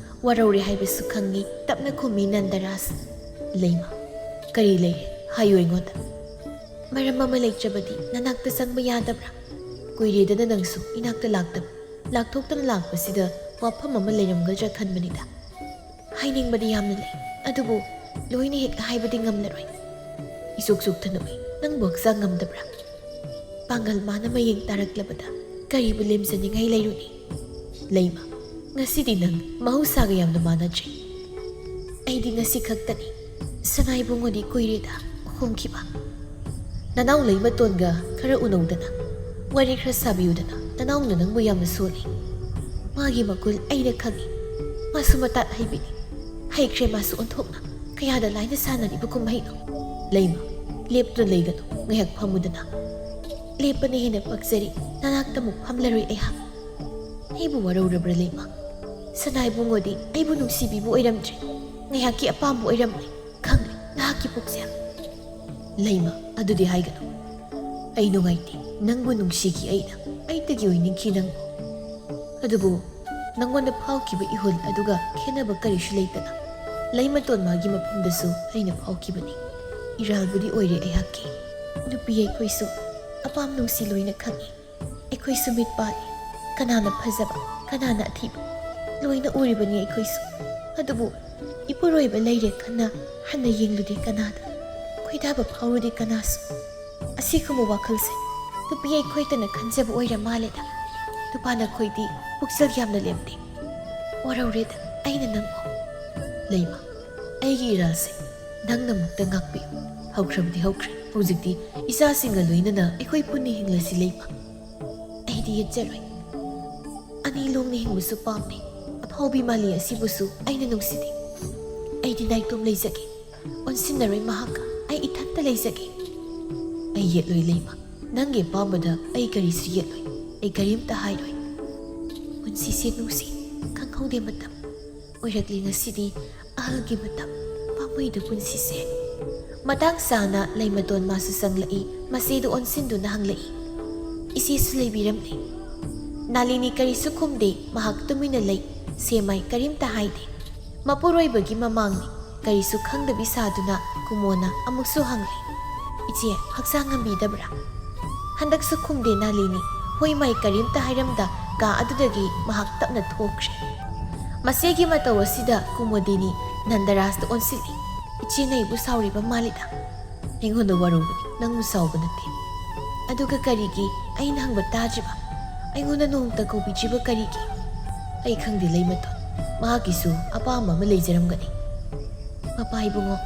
ꯋꯥꯔꯧꯔꯦ ꯍꯥꯏꯕꯁꯨ ꯈꯪꯉꯤ, ꯇꯞꯅ ꯈꯨꯝꯃꯤ ꯅꯟꯗꯔꯥꯖ꯫ "ꯂꯩꯃ, ꯀꯔꯤ ꯂꯩꯔꯦ? ꯍꯥꯏꯌꯨ ꯑꯩꯉꯣꯟꯗ꯫" "ꯃꯔꯝ ꯑꯃ ꯂꯩꯇ꯭ꯔꯕꯗꯤ ꯅꯅꯥꯛꯇ ꯆꯪꯕ ꯌꯥꯗꯕ꯭ꯔꯥ? ꯀꯨꯏꯔꯦꯗꯅ ꯅꯪꯁꯨ ꯏꯅꯥꯛꯇ ꯂꯥꯛꯇꯕ꯫ ꯂꯥꯛꯊꯣꯛꯇꯅ ꯂꯥꯛꯄꯁꯤꯗ ꯋꯥꯐꯝ ꯑꯃ ꯂꯩꯔꯝꯒꯗ꯭ꯔꯥ ꯈꯟꯕꯅꯤꯗ꯫ ꯍꯥꯏꯅꯤꯡꯕꯗꯤ ꯌꯥꯝꯅ ꯂꯩ, ꯑꯗꯨꯕꯨ ꯂꯣꯏꯅ ꯍꯦꯛ ꯍꯥꯏꯕꯗꯤ ꯉꯝꯂꯔꯣꯏ꯫" "ꯏꯆꯣꯛ ꯆꯣꯛꯊꯅꯨ, ꯅꯪꯕꯨ ꯍꯛꯆꯥꯡ ꯉꯝꯗꯕ꯭ꯔꯥ? ꯄꯥꯡꯒꯜ ꯃꯥꯅ ꯃꯌꯦꯡ ꯇꯥꯔꯛꯂꯕꯗ ꯀꯔꯤꯕꯨ ꯂꯦꯝꯖꯅꯤꯡꯉꯥꯏ ꯂꯩꯔꯨꯅꯤ?" "ꯂꯩꯃ, ꯉꯁꯤꯗꯤ ꯅꯪ ꯃꯍꯧꯁꯥꯒ ꯌꯥꯝꯅ ꯃꯥꯟꯅꯗ꯭ꯔꯦ꯫" "ꯑꯩꯗꯤ ꯉꯁꯤ ꯈꯛꯇꯅꯤ ꯁꯅꯥ ꯏꯕꯨꯡꯉꯣꯗꯤ ꯀꯨꯏꯔꯦꯗ ꯍꯣꯡꯈꯤꯕ꯫" "ꯅꯅꯥꯎ ꯂꯩꯃꯇꯣꯟꯒ ꯈꯔ ꯎꯅꯧꯗꯅ, ꯋꯥꯔꯤ ꯈꯔ ꯁꯥꯕꯤꯌꯨꯗꯅ, ꯅꯅꯥꯎꯅ ꯅꯪꯕꯨ ꯌꯥꯝꯅ ꯁꯣꯜꯂꯤ꯫ ꯃꯥꯒꯤ ꯃꯒꯨꯟ ꯑꯩꯅ ꯈꯪꯏ꯫ ꯃꯥꯁꯨ ꯃꯇꯥꯠ ꯍꯩꯕꯤꯅꯤ꯫ ꯍꯩꯈ꯭ꯔꯦ ꯃꯥꯁꯨ ꯑꯣꯟꯊꯣꯛꯅ꯫ ꯀꯌꯥꯗ ꯂꯥꯏꯅ ꯁꯥꯟꯅꯔꯤꯕ ꯀꯨꯝꯍꯩꯅꯣ?" "ꯂꯩꯃ, ꯂꯦꯞꯇꯨꯅ ꯂꯩꯒꯅꯨ, ꯉꯥꯏꯍꯥꯛ ꯐꯝꯃꯨꯗꯅ꯫" "ꯂꯦꯞꯄꯅ ꯍꯦꯟꯅ ꯄꯛꯆꯔꯤ, ꯅꯅꯥꯛꯇ ꯑꯃꯨꯛ ꯐꯝꯂꯔꯣꯏ ꯑꯩꯍꯥꯛ꯫" "ꯑꯩꯕꯨ ꯋꯥꯔꯧꯔꯕ꯭ꯔꯥ ꯂꯩꯃ? ꯁꯅꯥ ꯏꯕꯨꯡꯉꯣꯗꯤ ꯑꯩꯕꯨ ꯅꯨꯡꯁꯤꯕꯤꯕ ꯑꯣꯏꯔꯝꯗ꯭ꯔꯦ, ꯉꯥꯏꯍꯥꯛꯀꯤ ꯑꯄꯥꯝꯕ ꯑꯣꯏꯔꯝꯂꯦ꯫ ꯈꯪꯂꯦ ꯅꯍꯥꯛꯀꯤ ꯄꯨꯛꯆꯦꯜ꯫" "ꯂꯩꯃ, ꯑꯗꯨꯗꯤ ꯍꯥꯏꯒꯅꯨ꯫ ꯑꯩ ꯅꯨꯡꯉꯥꯏꯇꯦ, ꯅꯪꯕꯨ ꯅꯨꯡꯁꯤꯈꯤ ꯑꯩꯅ, ꯑꯩꯇꯒꯤ ꯑꯣꯏꯅꯤꯡꯈꯤ ꯅꯪꯕꯨ꯫ ꯑꯗꯨꯕꯨ ꯅꯪꯉꯣꯟꯗ ꯐꯥꯎꯈꯤꯕ ꯏꯍꯨꯜ ꯑꯗꯨꯒ ꯈꯦꯠꯅꯕ ꯀꯔꯤꯁꯨ ꯂꯩꯇꯅ ꯂꯩꯃꯇꯣꯟ ꯃꯥꯒꯤ ꯃꯐꯝꯗꯁꯨ ꯑꯩꯅ ꯐꯥꯎꯈꯤꯕꯅꯤ꯫ ꯏꯔꯥꯜꯕꯨꯗꯤ ꯑꯣꯏꯔꯦ ꯑꯩꯍꯥꯛꯀꯤ꯫ ꯅꯨꯄꯤ ꯑꯩꯈꯣꯏꯁꯨ ꯑꯄꯥꯝ ꯅꯨꯡꯁꯤ ꯂꯣꯏꯅ ꯈꯪꯏ꯫ ꯑꯩꯈꯣꯏꯁꯨ ꯃꯤꯠ ꯄꯥꯜꯂꯤ꯫ ꯀꯅꯥꯅ ꯐꯖꯕ, ꯀꯅꯥꯅ ꯑꯊꯤꯕ, ꯂꯣꯏꯅ ꯎꯔꯤꯕꯅꯤ ꯑꯩꯈꯣꯏꯁꯨ꯫ ꯑꯗꯨꯕꯨ ꯏꯄꯨꯔꯣꯏꯕ ꯂꯩꯔꯦ ꯈꯟꯅ ꯍꯟꯅ ꯌꯦꯡꯂꯨꯗꯦ ꯀꯅꯥꯗ, ꯈꯣꯏꯗꯥꯕ ꯐꯥꯎꯔꯨꯗꯦ ꯀꯅꯥꯁꯨ꯫ ꯑꯁꯤꯒꯨꯝꯕ ꯋꯥꯈꯜꯁꯦ ꯅꯨꯄꯤ ꯑꯩꯈꯣꯏꯇꯅ ꯈꯟꯖꯕ ꯑꯣꯏꯔ ꯃꯥꯜꯂꯦꯗ꯫ ꯅꯨꯄꯥ ꯅꯈꯣꯏꯗꯤ ꯄꯨꯛꯆꯦꯜ ꯌꯥꯝꯅ ꯂꯦꯝꯗꯦ꯫ ꯋꯥꯔꯧꯔꯦꯗ ꯑꯩꯅ ꯅꯪꯕꯨ꯫ ꯂꯩꯃ, ꯑꯩꯒꯤ ꯏꯔꯥꯜꯁꯦ ꯅꯪꯅꯃꯛꯇ ꯉꯥꯛꯄꯤꯌꯨ꯫ ꯍꯧꯈ꯭ꯔꯕꯗꯤ ꯍꯧꯈ꯭ꯔꯦ꯫ ꯍꯧꯖꯤꯛꯇꯤ ꯏꯆꯥꯁꯤꯡꯒ ꯂꯣꯏꯅꯅ ꯑꯩꯈꯣꯏ ꯄꯨꯟꯅ ꯍꯤꯡꯂꯁꯤ ꯂꯩꯃ꯫ ꯑꯩꯗꯤ ꯌꯦꯠꯆꯔꯣꯏ꯫ ꯑꯅꯤ ꯂꯣꯡꯅ ꯍꯤꯡꯕꯁꯨ ꯄꯥꯝꯃꯤ꯫ ꯑꯐꯥꯎꯕꯤ ꯃꯥꯂꯤ ꯑꯁꯤꯕꯨꯁꯨ ꯑꯩꯅ ꯅꯨꯡꯁꯤꯗꯦ꯫ ꯑꯩꯗꯤ ꯅꯥꯏꯇꯣꯝ ꯂꯩꯖꯒꯦ꯫ ꯑꯣꯟꯁꯤꯟꯅꯔꯣꯏ ꯃꯍꯥꯛꯀ꯫ ꯑꯩ ꯏꯊꯟꯇ ꯂꯩꯖꯒꯦ꯫ ꯑꯩ ꯌꯦꯠꯂꯣꯏ ꯂꯩꯃ꯫ ꯅꯪꯒꯤ ꯑꯄꯥꯝꯕꯗ ꯑꯩ ꯀꯔꯤꯁꯨ ꯌꯦꯠꯂꯣꯏ꯫ ꯑꯩ ꯀꯔꯤꯝꯇ ꯍꯥꯏꯔꯣꯏ꯫ ꯄꯨꯟꯁꯤꯁꯦ ꯅꯨꯡꯁꯤ, ꯈꯪꯍꯧꯗꯦ ꯃꯇꯝ꯫ ꯑꯣꯏꯔꯛꯂꯤ ꯉꯁꯤꯗꯤ ꯑꯍꯜꯒꯤ ꯃꯇꯝ, ꯄꯥꯝꯕꯩꯗ ꯄꯨꯟꯁꯤꯁꯦ꯫ ꯃꯇꯥꯡ ꯆꯥꯅ ꯂꯩꯃꯇꯣꯟ ꯃꯥꯁꯨ ꯆꯪꯂꯛꯏ, ꯃꯆꯦꯗꯨ ꯑꯣꯟꯁꯤꯟꯗꯨꯅ ꯍꯪꯂꯛꯏ, "ꯏꯆꯦꯁꯨ ꯂꯩꯕꯤꯔꯝꯂꯦ?" ꯅꯥꯂꯤꯅꯤ ꯀꯔꯤꯁꯨ ꯈꯨꯝꯗꯦ, ꯃꯍꯥꯛ ꯇꯨꯃꯤꯟꯅ ꯂꯩ, ꯁꯦꯃꯥꯏ ꯀꯔꯤꯝꯇ ꯍꯥꯏꯗꯦ꯫ ꯃꯄꯨꯔꯣꯏꯕꯒꯤ ꯃꯃꯥꯡꯅꯤ, ꯀꯔꯤꯁꯨ ꯈꯪꯗꯕꯤ ꯁꯥꯗꯨꯅ ꯀꯨꯃꯣꯅ ꯑꯃꯨꯛꯁꯨ ꯍꯪꯂꯦ, "ꯏꯆꯦ, ꯍꯛꯆꯥꯡ ꯉꯝꯕꯤꯗꯕ꯭ꯔꯥ?" ꯍꯟꯗꯛꯁꯨ ꯈꯨꯝꯗꯦ ꯅꯥꯂꯤꯅꯤ, ꯍꯣꯏ ꯃꯥꯏ ꯀꯔꯤꯝꯇ ꯍꯥꯏꯔꯝꯗ ꯀꯥ ꯑꯗꯨꯗꯒꯤ ꯃꯍꯥꯛ ꯇꯞꯅ ꯊꯣꯛꯈ꯭ꯔꯦ꯫ ꯃꯆꯦꯒꯤ ꯃꯇꯧ ꯑꯁꯤꯗ ꯀꯨꯃꯣꯗꯤꯅꯤ ꯅꯟꯗꯔꯥꯖꯇ ꯑꯣꯟꯁꯤꯜꯂꯤ꯫ "ꯏꯆꯦꯅ ꯑꯩꯕꯨ ꯁꯥꯎꯔꯤꯕ ꯃꯥꯜꯂꯤꯗ꯫ ꯑꯩꯉꯣꯟꯗ ꯋꯥꯔꯧꯕꯅꯤ, ꯅꯪꯕꯨ ꯁꯥꯎꯕ ꯅꯠꯇꯦ꯫ ꯑꯗꯨꯒ ꯀꯔꯤꯒꯤ ꯑꯩꯅ ꯍꯪꯕ ꯇꯥꯗ꯭ꯔꯤꯕ? ꯑꯩꯉꯣꯟꯗ ꯅꯣꯡꯃꯇ ꯀꯧꯕꯤꯗ꯭ꯔꯤꯕ ꯀꯔꯤꯒꯤ?" "ꯑꯩ ꯈꯪꯗꯦ ꯂꯩꯃꯇꯣꯟ, ꯃꯍꯥꯛꯀꯤꯁꯨ ꯑꯄꯥꯝꯕ ꯑꯃ ꯂꯩꯖꯔꯝꯒꯅꯤ꯫" "ꯃꯄꯥ ꯏꯕꯨꯡꯉꯣ,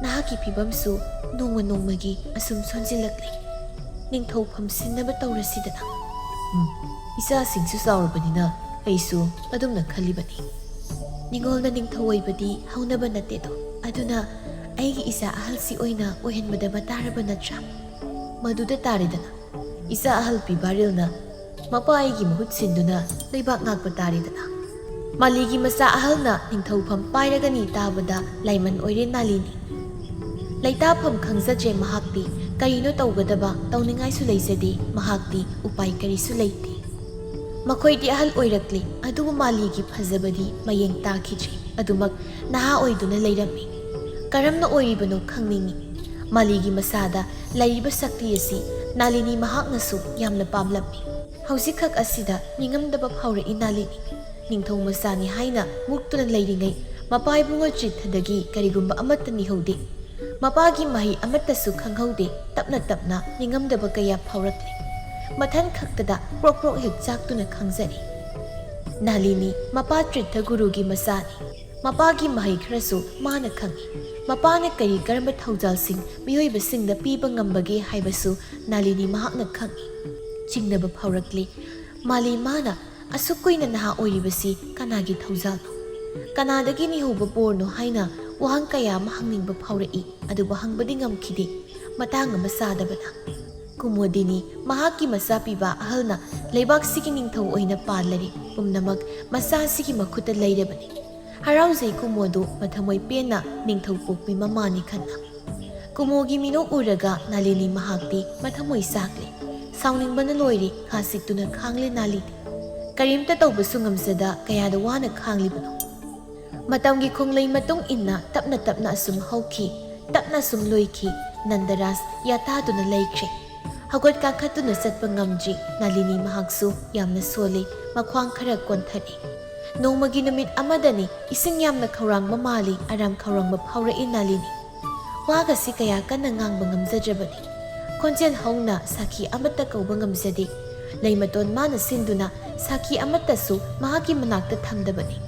ꯅꯍꯥꯛꯀꯤ ꯐꯤꯕꯝꯁꯨ ꯅꯣꯡꯃ ꯅꯣꯡꯃꯒꯤ ꯑꯁꯨꯝ ꯁꯣꯟꯖꯤꯜꯂꯛꯂꯤ꯫ ꯅꯤꯡꯊꯧꯐꯝ ꯁꯤꯟꯅꯕ ꯇꯧꯔꯁꯤꯗꯅ꯫" "ꯎꯝ, ꯏꯆꯥꯁꯤꯡꯁꯨ ꯆꯥꯎꯔꯕꯅꯤꯅ ꯑꯩꯁꯨ ꯑꯗꯨꯝꯅ ꯈꯜꯂꯤꯕꯅꯤ꯫" "ꯅꯤꯉꯣꯜꯅ ꯅꯤꯡꯊꯧ ꯑꯣꯏꯕꯗꯤ ꯍꯧꯅꯕ ꯅꯠꯇꯦꯗꯣ, ꯑꯗꯨꯅ ꯑꯩꯒꯤ ꯏꯆꯥ ꯑꯍꯜꯁꯤ ꯑꯣꯏꯅ ꯑꯣꯏꯍꯟꯕꯗ ꯃꯇꯥꯔꯕ ꯅꯠꯇ꯭ꯔꯥ? ꯃꯗꯨꯗ ꯇꯥꯔꯦꯗꯅ, ꯏꯆꯥ ꯑꯍꯜ ꯄꯤꯕꯥꯔꯤꯜꯅ ꯃꯄꯥ ꯑꯩꯒꯤ ꯃꯍꯨꯠ ꯁꯤꯟꯗꯨꯅ ꯂꯩꯕꯥꯛ ꯉꯥꯛꯄ ꯇꯥꯔꯦꯗꯅ꯫ ꯃꯥꯂꯤꯒꯤ ꯃꯆꯥ ꯑꯍꯜꯅ ꯅꯤꯡꯊꯧꯐꯝ ꯄꯥꯏꯔꯒꯅꯤ ꯇꯥꯕꯗ ꯂꯥꯏꯃꯟ ꯑꯣꯏꯔꯦ ꯅꯥꯂꯤꯅꯤ꯫ ꯂꯩꯇꯥꯐꯝ ꯈꯪꯖꯗ꯭ꯔꯦ ꯃꯍꯥꯛꯇꯤ, ꯀꯔꯤꯅꯣ ꯇꯧꯒꯗꯕ, ꯇꯧꯅꯤꯡꯉꯥꯏꯁꯨ ꯂꯩꯖꯗꯦ, ꯃꯍꯥꯛꯇꯤ ꯎꯄꯥꯏ ꯀꯔꯤꯁꯨ ꯂꯩꯇꯦ꯫ ꯃꯈꯣꯏꯗꯤ ꯑꯍꯜ ꯑꯣꯏꯔꯛꯂꯤ, ꯑꯗꯨꯕꯨ ꯃꯥꯂꯤꯒꯤ ꯐꯖꯕꯗꯤ ꯃꯌꯦꯡ ꯇꯥꯈꯤꯗ꯭ꯔꯤ꯫ ꯑꯗꯨꯃꯛ ꯅꯍꯥ ꯑꯣꯏꯗꯨꯅ ꯂꯩꯔꯝꯃꯤ꯫ ꯀꯔꯝꯅ ꯑꯣꯏꯔꯤꯕꯅꯣ ꯈꯪꯅꯤꯡꯏ꯫ ꯃꯥꯂꯤꯒꯤ ꯃꯁꯥꯗ ꯂꯩꯔꯤꯕ ꯁꯛꯇꯤ ꯑꯁꯤ ꯅꯥꯂꯤꯅꯤ ꯃꯍꯥꯛꯅꯁꯨ ꯌꯥꯝꯅ ꯄꯥꯝꯂꯝꯃꯤ꯫ ꯍꯧꯖꯤꯛꯈꯛ ꯑꯁꯤꯗ ꯅꯤꯡꯉꯝꯗꯕ ꯐꯥꯎꯔꯛꯏ ꯅꯥꯂꯤꯅꯤ꯫ ꯅꯤꯡꯊꯧ ꯃꯆꯥꯅꯤ ꯍꯥꯏꯅ ꯃꯨꯛꯇꯨꯅ ꯂꯩꯔꯤꯉꯩ ꯃꯄꯥ ꯏꯕꯨꯡꯉꯣ ꯆꯤꯠꯊꯗꯒꯤ ꯀꯔꯤꯒꯨꯝꯕ ꯑꯃꯠꯇ ꯅꯤꯍꯧꯗꯦ꯫ ꯃꯄꯥꯒꯤ ꯃꯍꯩ ꯑꯃꯠꯇꯁꯨ ꯈꯪꯍꯧꯗꯦ꯫ ꯇꯞꯅ ꯇꯞꯅ ꯅꯤꯡꯉꯝꯗꯕ ꯀꯌꯥ ꯐꯥꯎꯔꯛꯂꯦ꯫ ꯃꯊꯟ ꯈꯛꯇꯗ ꯄ꯭ꯔꯣꯛ ꯄ꯭ꯔꯣꯛ ꯍꯦꯛ ꯆꯥꯛꯇꯨꯅ ꯈꯪꯖꯔꯦ꯫ ꯅꯥꯂꯤꯅꯤ ꯃꯄꯥ ꯇ꯭ꯔꯤꯠꯊ ꯒꯨꯔꯨꯒꯤ ꯃꯆꯥꯅꯤ꯫ ꯃꯄꯥꯒꯤ ꯃꯍꯩ ꯈꯔꯁꯨ ꯃꯥꯅ ꯈꯪꯏ꯫ ꯃꯄꯥꯅ ꯀꯔꯤ ꯀꯔꯝꯕ ꯊꯧꯖꯥꯜꯁꯤꯡ ꯃꯤꯑꯣꯏꯕꯁꯤꯡꯗ ꯄꯤꯕ ꯉꯝꯕꯒꯦ ꯍꯥꯏꯕꯁꯨ ꯅꯥꯂꯤꯅꯤ ꯃꯍꯥꯛꯅ ꯈꯪꯏ꯫ ꯆꯤꯡꯅꯕ ꯐꯥꯎꯔꯛꯂꯤ꯫ ꯃꯥꯂꯤ ꯃꯥꯅ ꯑꯁꯨꯛ ꯀꯨꯏꯅ ꯅꯍꯥ ꯑꯣꯏꯔꯤꯕꯁꯤ ꯀꯅꯥꯒꯤ ꯊꯧꯖꯥꯜꯅꯣ? ꯀꯅꯥꯗꯒꯤ ꯅꯤꯍꯧꯕ ꯄꯣꯔꯅꯣ ꯍꯥꯏꯅ ꯋꯥꯍꯪ ꯀꯌꯥ ꯑꯃ ꯍꯪꯅꯤꯡꯕ ꯐꯥꯎꯔꯛꯏ, ꯑꯗꯨꯕꯨ ꯍꯪꯕꯗꯤ ꯉꯝꯈꯤꯗꯦ꯫ ꯃꯇꯥꯡ ꯑꯃ ꯆꯥꯗꯕꯅ꯫ ꯀꯨꯃꯣꯗꯤꯅꯤ ꯃꯍꯥꯛꯀꯤ ꯃꯆꯥ ꯄꯤꯕ ꯑꯍꯜꯅ ꯂꯩꯕꯥꯛꯁꯤꯒꯤ ꯅꯤꯡꯊꯧ ꯑꯣꯏꯅ ꯄꯥꯜꯂꯔꯦ꯫ ꯄꯨꯝꯅꯃꯛ ꯃꯆꯥꯁꯤꯒꯤ ꯃꯈꯨꯠꯇ ꯂꯩꯔꯕꯅꯤ꯫ ꯍꯔꯥꯎꯖꯩ ꯀꯨꯃꯣꯗꯨ ꯃꯊꯃꯣꯏ ꯄꯦꯟꯅ ꯅꯤꯡꯊꯧ ꯄꯣꯛꯄꯤ ꯃꯃꯥꯅꯤ ꯈꯟꯅ꯫ ꯀꯨꯃꯣꯒꯤ ꯃꯤꯅꯣꯛ ꯎꯔꯒ ꯅꯥꯂꯤꯅꯤ ꯃꯍꯥꯛꯇꯤ ꯃꯊꯃꯣꯏ ꯆꯥꯛꯂꯦ꯫ ꯁꯥꯎꯅꯤꯡꯕꯅ ꯂꯣꯏꯔꯦ꯫ ꯈꯥꯁꯤꯛꯇꯨꯅ ꯈꯥꯡꯂꯦ ꯅꯥꯂꯤꯅꯤ꯫ ꯀꯔꯤꯝꯇ ꯇꯧꯕꯁꯨ ꯉꯝꯖꯗ ꯀꯌꯥꯗ ꯋꯥꯅ ꯈꯥꯡꯂꯤꯕꯅꯣ꯫ ꯃꯇꯝꯒꯤ ꯈꯣꯡꯂꯩ ꯃꯇꯨꯡ ꯏꯟꯅ ꯇꯞꯅ ꯇꯞꯅ ꯑꯁꯨꯝ ꯍꯧꯈꯤ꯫ ꯇꯞꯅ ꯑꯁꯨꯝ ꯂꯣꯏꯈꯤ꯫ ꯅꯟꯗꯔꯥꯖ ꯌꯥꯇꯥꯗꯨꯅ ꯂꯩꯈ꯭ꯔꯦ꯫ ꯍꯧꯒꯠ ꯀꯥꯈꯠꯇꯨꯅ ꯆꯠꯄ ꯉꯝꯗ꯭ꯔꯤ꯫ ꯅꯥꯂꯤꯅꯤ ꯃꯍꯥꯛꯁꯨ ꯌꯥꯝꯅ ꯁꯣꯜꯂꯤ꯫ ꯃꯈ꯭ꯋꯥꯡ ꯈꯔ ꯀꯣꯟꯊꯔꯤ꯫ ꯅꯣꯡꯃꯒꯤ ꯅꯨꯃꯤꯠ ꯑꯃꯗꯅꯤ꯫ ꯏꯁꯤꯡ ꯌꯥꯝꯅ ꯈꯧꯔꯥꯡꯕ ꯃꯥꯜꯂꯤ꯫ ꯑꯔꯥꯝ ꯈꯧꯔꯥꯡꯕ ꯐꯥꯎꯔꯛꯏ ꯅꯥꯂꯤꯅꯤ꯫ ꯋꯥꯒꯁꯤ ꯀꯌꯥ ꯀꯟꯅ ꯉꯥꯡꯕ ꯉꯝꯖꯗ꯭ꯔꯕꯅꯤ꯫ ꯈꯣꯟꯖꯦꯜ ꯍꯧꯅ ꯁꯥꯈꯤ ꯑꯃꯠꯇ ꯀꯧꯕ ꯉꯝꯖꯗꯦ꯫ ꯂꯩꯃꯇꯣꯟ ꯃꯥꯅ ꯁꯤꯟꯗꯨꯅ ꯁꯥꯈꯤ ꯑꯃꯠꯇꯁꯨ ꯃꯍꯥꯛꯀꯤ ꯃꯅꯥꯛꯇ ꯊꯝꯗꯕꯅꯤ꯫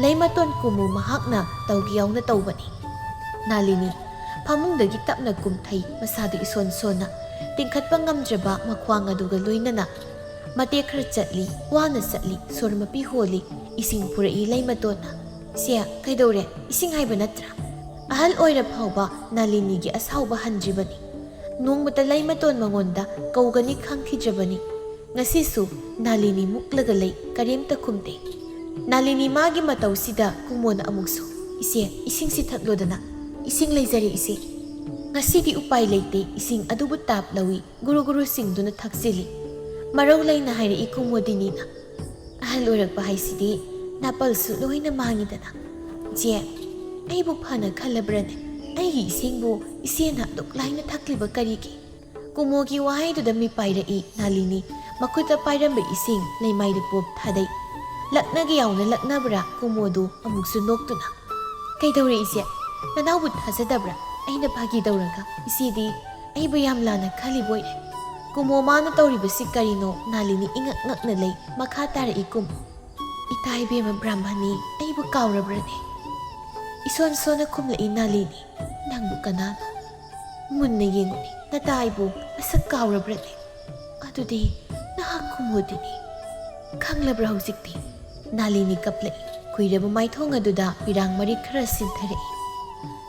ꯂꯩꯃꯇꯣꯟ ꯀꯨꯃꯨ ꯃꯍꯥꯛꯅ ꯇꯧꯒꯦ ꯌꯥꯎꯅ ꯇꯧꯕꯅꯤ꯫ ꯅꯥꯂꯤꯅꯤ ꯐꯃꯨꯡꯗꯒꯤ ꯇꯞꯅ ꯀꯨꯝꯊꯩ꯫ ꯃꯁꯥꯗꯨ ꯏꯁꯣꯟ ꯁꯣꯟꯅ ꯇꯤꯡꯈꯠꯄ ꯉꯝꯗ꯭ꯔꯕ ꯃꯈ꯭ꯋꯥꯡ ꯑꯗꯨꯒ ꯂꯣꯏꯅꯅ ꯃꯇꯦꯛ ꯈꯔ ꯆꯠꯂꯤ꯫ ꯋꯥꯅ ꯆꯠꯂꯤ꯫ ꯁꯣꯔ ꯃꯄꯤ ꯍꯣꯜꯂꯤ꯫ ꯏꯁꯤꯡ ꯄꯨꯔꯛꯏ ꯂꯩꯃꯇꯣꯟꯅ꯫ "ꯁꯦ, ꯀꯩꯗꯧꯔꯦ? ꯏꯁꯤꯡ ꯍꯥꯏꯕ ꯅꯠꯇ꯭ꯔꯥ?" ꯑꯍꯜ ꯑꯣꯏꯔ ꯐꯥꯎꯕ ꯅꯥꯂꯤꯅꯤꯒꯤ ꯑꯁꯥꯎꯕ ꯍꯟꯗ꯭ꯔꯤꯕꯅꯤ꯫ ꯅꯣꯡꯃꯇ ꯂꯩꯃꯇꯣꯟ ꯃꯉꯣꯟꯗ ꯀꯧꯒꯅꯤ ꯈꯪꯈꯤꯗ꯭ꯔꯕꯅꯤ꯫ ꯉꯁꯤꯁꯨ ꯅꯥꯂꯤꯅꯤ ꯃꯨꯛꯂꯒ ꯂꯩ, ꯀꯔꯤꯝꯇ ꯈꯨꯝꯗꯦ꯫ ꯅꯥꯂꯤꯅꯤ ꯃꯥꯒꯤ ꯃꯇꯧꯁꯤꯗ ꯀꯨꯃꯣꯅ ꯑꯃꯨꯛꯁꯨ, "ꯏꯆꯦ, ꯏꯁꯤꯡꯁꯤ ꯊꯛꯂꯣꯗꯅ꯫" "ꯏꯁꯤꯡ ꯂꯩꯖꯔꯦ ꯏꯆꯦ꯫ ꯉꯁꯤꯗꯤ ꯎꯄꯥꯏ ꯂꯩꯇꯦ, ꯏꯁꯤꯡ ꯑꯗꯨꯕꯨ ꯇꯥꯞ ꯂꯧꯏ, ꯒꯨꯔꯨ ꯒꯨꯔꯨ ꯁꯤꯡꯗꯨꯅ ꯊꯛꯆꯤꯜꯂꯤ꯫" ꯃꯔꯧ ꯂꯩꯅ ꯍꯥꯏꯔꯛꯏ ꯀꯨꯃꯣꯗꯤꯅꯤꯅ꯫ ꯑꯍꯜ ꯑꯣꯏꯔꯛꯄ ꯍꯥꯏꯁꯤꯗꯤ ꯅꯥꯄꯜꯁꯨ ꯂꯣꯏꯅ ꯃꯥꯡꯉꯤꯗꯅ꯫ "ꯏꯆꯦ, ꯑꯩꯕꯨ ꯐꯅ ꯈꯜꯂꯕ꯭ꯔꯅꯦ? ꯑꯩꯒꯤ ꯏꯁꯤꯡꯕꯨ ꯏꯆꯦꯅ ꯑꯗꯨꯛ ꯂꯥꯏꯅ ꯊꯛꯂꯤꯕ ꯀꯔꯤꯒꯤ?" ꯀꯨꯃꯣꯒꯤ ꯋꯥꯍꯩꯗꯨꯗ ꯃꯤꯄꯥꯏꯔꯛꯏ ꯅꯥꯂꯤꯅꯤ꯫ ꯃꯈꯨꯠꯇ ꯄꯥꯏꯔꯝꯕ ꯏꯁꯤꯡ ꯂꯩꯃꯥꯏꯗ ꯄꯣꯞ ꯊꯥꯗꯩ꯫ ꯂꯛꯅꯒꯦ ꯌꯥꯎꯅ ꯂꯛꯅꯕ꯭ꯔꯥ ꯀꯨꯃꯣꯗꯨ ꯑꯃꯨꯛꯁꯨ ꯅꯣꯛꯇꯨꯅ꯫ "ꯀꯩꯗꯧꯔꯦ ꯏꯆꯦ? ꯅꯅꯥꯎꯕꯨ ꯊꯥꯖꯗꯕ꯭ꯔꯥ? ꯑꯩꯅ ꯐꯥꯒꯤ ꯇꯧꯔꯒ ꯏꯆꯦꯗꯤ ꯑꯩꯕꯨ ꯌꯥꯝ ꯂꯥꯟꯅ ꯈꯜꯂꯤꯕꯣꯏꯔꯦ꯫ ꯀꯨꯃꯣ, ꯃꯥꯅ ꯇꯧꯔꯤꯕꯁꯤ ꯀꯔꯤꯅꯣ?" ꯅꯥꯂꯤꯅꯤ ꯏꯉꯛ ꯉꯛꯅ ꯂꯩ꯫ ꯃꯈꯥ ꯇꯥꯔꯛꯏ ꯀꯨꯃꯣ꯫ "ꯏꯇꯥ ꯏꯕꯦꯝꯃ ꯕ꯭ꯔꯥꯍꯃꯅꯤ, ꯑꯩꯕꯨ ꯀꯥꯎꯔꯕ꯭ꯔꯅꯦ?" ꯏꯁꯣꯟ ꯁꯣꯟꯅ ꯈꯨꯝꯂꯛꯏ ꯅꯥꯂꯤꯅꯤ꯫ "ꯅꯪꯕꯨ ꯀꯅꯥꯅꯣ? ꯃꯨꯟꯅ ꯌꯦꯡꯉꯨꯅꯦ, ꯅꯇꯥ ꯑꯩꯕꯨ ꯃꯁꯛ ꯀꯥꯎꯔꯕ꯭ꯔꯅꯦ? ꯑꯗꯨꯗꯤ ꯅꯍꯥꯛ ꯀꯨꯃꯣꯗꯤꯅꯤ꯫ ꯈꯪꯂꯕ꯭ꯔꯥ ꯍꯧꯖꯤꯛꯇꯤ?" ꯅꯥꯂꯤꯅꯤ ꯀꯞꯂꯛꯏ꯫ ꯈꯨꯏꯔꯕ ꯃꯥꯏꯊꯣꯡ ꯑꯗꯨꯗ ꯄꯤꯔꯥꯡ ꯃꯔꯤꯛ ꯈꯔ ꯁꯤꯟꯊꯔꯛꯏ꯫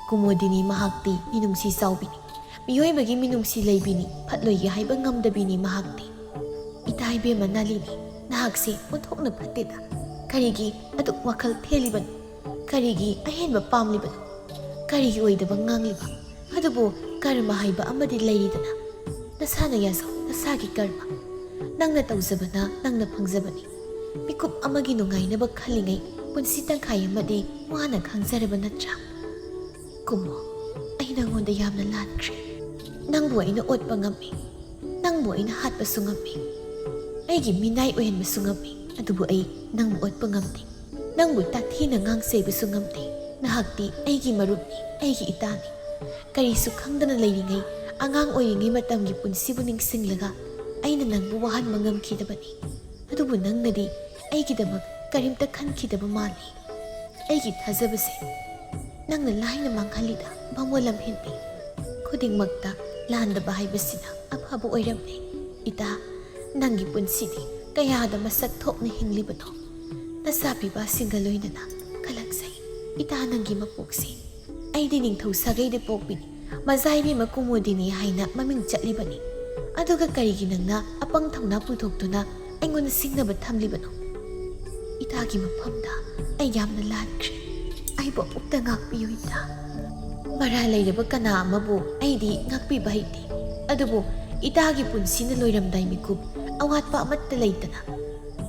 ꯀꯨꯃꯣꯗꯤꯅꯤ ꯃꯍꯥꯛꯇꯤ ꯃꯤꯅꯨꯡꯁꯤ ꯆꯥꯎꯕꯤꯅꯤ꯫ ꯃꯤꯑꯣꯏꯕꯒꯤ ꯃꯤꯅꯨꯡꯁꯤ ꯂꯩꯕꯤꯅꯤ, ꯐꯠꯂꯣꯏꯒꯦ ꯍꯥꯏꯕ ꯉꯝꯗꯕꯤꯅꯤ ꯃꯍꯥꯛꯇꯤ꯫ "ꯏꯇꯥ ꯏꯕꯦꯝꯃ ꯅꯥꯂꯤꯅꯤ, ꯅꯍꯥꯛꯁꯦ ꯑꯣꯟꯊꯣꯛꯅ ꯐꯠꯇꯦꯗ꯫ ꯀꯔꯤꯒꯤ ꯑꯗꯨꯛ ꯋꯥꯈꯜ ꯊꯦꯜꯂꯤꯕꯅꯣ? ꯀꯔꯤꯒꯤ ꯑꯍꯦꯟꯕ ꯄꯥꯝꯂꯤꯕꯅꯣ? ꯀꯔꯤꯒꯤ ꯑꯣꯏꯗꯕ ꯉꯥꯡꯂꯤꯕ? ꯑꯗꯨꯕꯨ ꯀꯔꯃ ꯍꯥꯏꯕ ꯑꯃꯗꯤ ꯂꯩꯔꯤꯗꯅ꯫ ꯅꯁꯥꯅ ꯌꯥꯖꯧ, ꯅꯁꯥꯒꯤ ꯀꯔꯃ꯫ ꯅꯪꯅ ꯇꯧꯖꯕꯅ ꯅꯪꯅ ꯐꯪꯖꯕꯅꯤ꯫ ꯃꯤꯀꯨꯞ ꯑꯃꯒꯤ ꯅꯨꯡꯉꯥꯏꯅꯕ ꯈꯜꯂꯤꯉꯩ ꯄꯨꯟꯁꯤ ꯇꯪꯈꯥꯏ ꯑꯃꯗꯤ ꯋꯥꯅ ꯈꯥꯡꯖꯔꯕ ꯅꯠꯇ꯭ꯔꯥ?" "ꯀꯨꯃꯣ, ꯑꯩ ꯅꯪꯉꯣꯟꯗ ꯌꯥꯝꯅ ꯂꯥꯟꯈ꯭ꯔꯦ꯫ ꯅꯪꯕꯨ ꯑꯩꯅ ꯑꯣꯠꯄ ꯉꯝꯃꯤ, ꯅꯪꯕꯨ ꯑꯩꯅ ꯍꯥꯠꯄꯁꯨ ꯉꯝꯃꯤ, ꯑꯩꯒꯤ ꯃꯤꯅꯥꯏ ꯑꯣꯏꯍꯟꯕꯁꯨ ꯉꯝꯃꯤ, ꯑꯗꯨꯕꯨ ꯑꯩ ꯅꯪꯕꯨ ꯑꯣꯠꯄ ꯉꯝꯗꯦ꯫ ꯅꯪꯕꯨ ꯇꯥꯊꯤꯅ ꯉꯥꯡ ꯁꯩꯕꯁꯨ ꯉꯝꯗꯦ꯫ ꯅꯍꯥꯛꯇꯤ ꯑꯩꯒꯤ ꯃꯔꯨꯞꯅꯤ, ꯑꯩꯒꯤ ꯏꯇꯥꯅꯤ꯫ ꯀꯔꯤꯁꯨ ꯈꯪꯗꯅ ꯂꯩꯔꯤꯉꯩ, ꯑꯉꯥꯡ ꯑꯣꯏꯔꯤꯉꯩ ꯃꯇꯝꯒꯤ ꯄꯨꯟꯁꯤꯕꯨ ꯅꯤꯡꯁꯤꯡꯂꯒ ꯑꯩꯅ ꯅꯪꯕꯨ ꯋꯥꯍꯟꯕ ꯉꯝꯈꯤꯗꯕꯅꯤ꯫ ꯑꯗꯨꯕꯨ ꯅꯪꯅꯗꯤ ꯑꯩꯒꯤꯗꯃꯛ ꯀꯔꯤꯝꯇ ꯈꯟꯈꯤꯗꯕ ꯃꯥꯜꯂꯤ꯫ ꯑꯩꯒꯤ ꯊꯥꯖꯕꯁꯦ ꯅꯪꯅ ꯂꯥꯏꯅ ꯃꯥꯡꯍꯜꯂꯤꯗ, ꯃꯃꯣ ꯂꯝꯍꯦꯟꯕꯤ꯫ ꯈꯨꯗꯤꯡꯃꯛꯇ ꯂꯥꯟꯗꯕ ꯍꯥꯏꯕꯁꯤꯅ ꯑꯐꯕ ꯑꯣꯏꯔꯝꯂꯦ꯫ ꯏꯇꯥ, ꯅꯪꯒꯤ ꯄꯨꯟꯁꯤꯗꯤ ꯀꯌꯥꯗ ꯃꯁꯛ ꯊꯣꯛꯅ ꯍꯤꯡꯂꯤꯕꯅꯣ? ꯅꯆꯥ ꯄꯤꯕꯥꯁꯤꯡꯒ ꯂꯣꯏꯅꯅ ꯀꯂꯛꯆꯩ꯫ ꯏꯇꯥ, ꯅꯪꯒꯤ ꯃꯄꯣꯛꯁꯤ ꯑꯩꯗꯤ ꯅꯤꯡꯊꯧ ꯁꯥꯒꯩꯗ ꯄꯣꯛꯄꯤꯅꯤ, ꯃꯖꯥ ꯏꯕꯦꯝꯃ ꯀꯨꯃꯣꯗꯤꯅꯤ ꯍꯥꯏꯅ ꯃꯃꯤꯡ ꯆꯠꯂꯤꯕꯅꯤ꯫ ꯑꯗꯨꯒ ꯀꯔꯤꯒꯤ ꯅꯪꯅ ꯑꯄꯪ ꯊꯧꯅꯥ ꯄꯨꯊꯣꯛꯇꯨꯅ ꯑꯩꯉꯣꯟꯗ ꯁꯤꯡꯅꯕ ꯊꯝꯂꯤꯕꯅꯣ? ꯏꯇꯥꯒꯤ ꯃꯐꯝꯗ ꯑꯩ ꯌꯥꯝꯅ ꯂꯥꯟꯈ꯭ꯔꯦ꯫ ꯑꯩꯕꯨ ꯑꯃꯨꯛꯇ ꯉꯥꯛꯄꯤꯌꯨ ꯏꯇꯥ꯫ ꯃꯔꯥ ꯂꯩꯔꯕ ꯀꯅꯥ ꯑꯃꯕꯨ ꯑꯩꯗꯤ ꯉꯥꯛꯄꯤꯕ ꯍꯩꯇꯦ꯫ ꯑꯗꯨꯕꯨ ꯏꯇꯥꯒꯤ ꯄꯨꯟꯁꯤꯅ ꯂꯣꯏꯔꯝꯗꯥꯏ ꯃꯤꯀꯨꯞ, ꯑꯋꯥꯠꯄ ꯑꯃꯠꯇ ꯂꯩꯇꯅ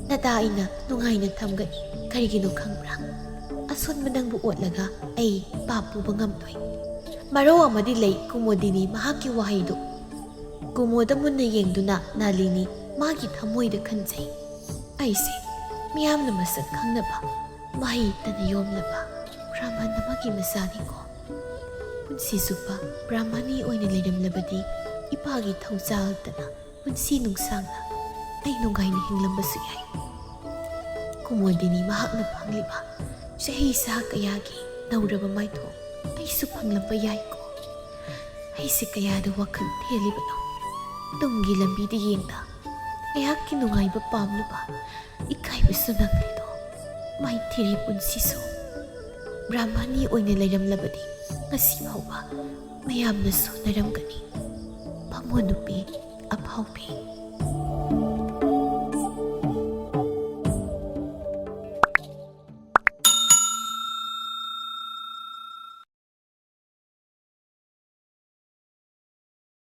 ꯅꯇꯥ ꯑꯩꯅ ꯅꯨꯡꯉꯥꯏꯅ ꯊꯝꯒꯅꯤ꯫ ꯀꯔꯤꯒꯤꯅꯣ ꯈꯪꯕ꯭ꯔꯥ? ꯑꯁꯣꯟꯕ ꯅꯪꯕꯨ ꯑꯣꯠꯂꯒ ꯑꯩ ꯄꯥꯞ ꯄꯨꯕ ꯉꯝꯂꯣꯏ꯫ ꯃꯔꯧ ꯑꯃꯗꯤ ꯂꯩ ꯀꯨꯃꯣꯗꯤꯅꯤ, ꯃꯍꯥꯛꯀꯤ ꯋꯥꯍꯩꯗꯨ꯫ ꯀꯨꯃꯣꯗ ꯃꯨꯟꯅ ꯌꯦꯡꯗꯨꯅ ꯅꯥꯂꯤꯅꯤ ꯃꯥꯒꯤ ꯊꯃꯣꯏꯗ ꯈꯟꯖꯩ꯫ ꯑꯩꯁꯦ ꯃꯤꯌꯥꯝꯅ ꯃꯁꯛ ꯈꯪꯅꯕ, ꯃꯍꯩ ꯇꯅ ꯌꯣꯝꯂꯕ ꯕ꯭ꯔꯥꯍꯃꯟ ꯑꯃꯒꯤ ꯃꯆꯥꯅꯤꯀꯣ꯫ ꯄꯨꯟꯁꯤ ꯆꯨꯞꯄ ꯕ꯭ꯔꯥꯍꯃꯅꯤ ꯑꯣꯏꯅ ꯂꯩꯔꯝꯂꯕꯗꯤ ꯏꯄꯥꯒꯤ ꯊꯧꯖꯥꯜꯇꯅ ꯄꯨꯟꯁꯤ ꯅꯨꯡꯁꯥꯡꯅ ꯑꯩ ꯅꯨꯡꯉꯥꯏꯅ ꯍꯤꯡꯂꯝꯕꯁꯨ ꯌꯥꯏ꯫ ꯀꯨꯃꯣꯗꯤꯅꯤ ꯃꯍꯥꯛꯅ ꯐꯪꯂꯤꯕ ꯆꯍꯤ ꯆꯥ ꯀꯌꯥꯒꯤ ꯅꯧꯔꯕ ꯃꯥꯏꯊꯣꯡ ꯑꯩꯁꯨ ꯐꯪꯂꯝꯕ ꯌꯥꯏꯀꯣ꯫ ꯑꯩꯁꯦ ꯀꯌꯥꯗ ꯋꯥꯈꯜ ꯊꯦꯜꯂꯤꯕꯅꯣ꯫ ꯇꯨꯡꯒꯤ ꯂꯝꯕꯤꯗ ꯌꯦꯡꯅ ꯉꯥꯏꯍꯥꯛꯀꯤ ꯅꯨꯡꯉꯥꯏꯕ ꯄꯥꯝꯂꯨꯕ ꯏꯀꯥꯏꯕꯁꯨ ꯅꯪꯂꯤꯗꯣ꯫ ꯃꯥꯏꯊꯤꯔꯤ ꯄꯨꯟꯁꯤꯁꯨ ꯕ꯭ꯔꯥꯍꯃꯅꯤ ꯑꯣꯏꯅ ꯂꯩꯔꯝꯂꯕꯗꯤ ꯉꯁꯤ ꯐꯥꯎꯕ ꯃꯌꯥꯝꯅ ꯁꯣꯟꯅꯔꯝꯒꯅꯤ꯫ ꯐꯝꯃꯣ ꯅꯨꯄꯤ ꯑꯐꯥꯎꯕꯤ꯫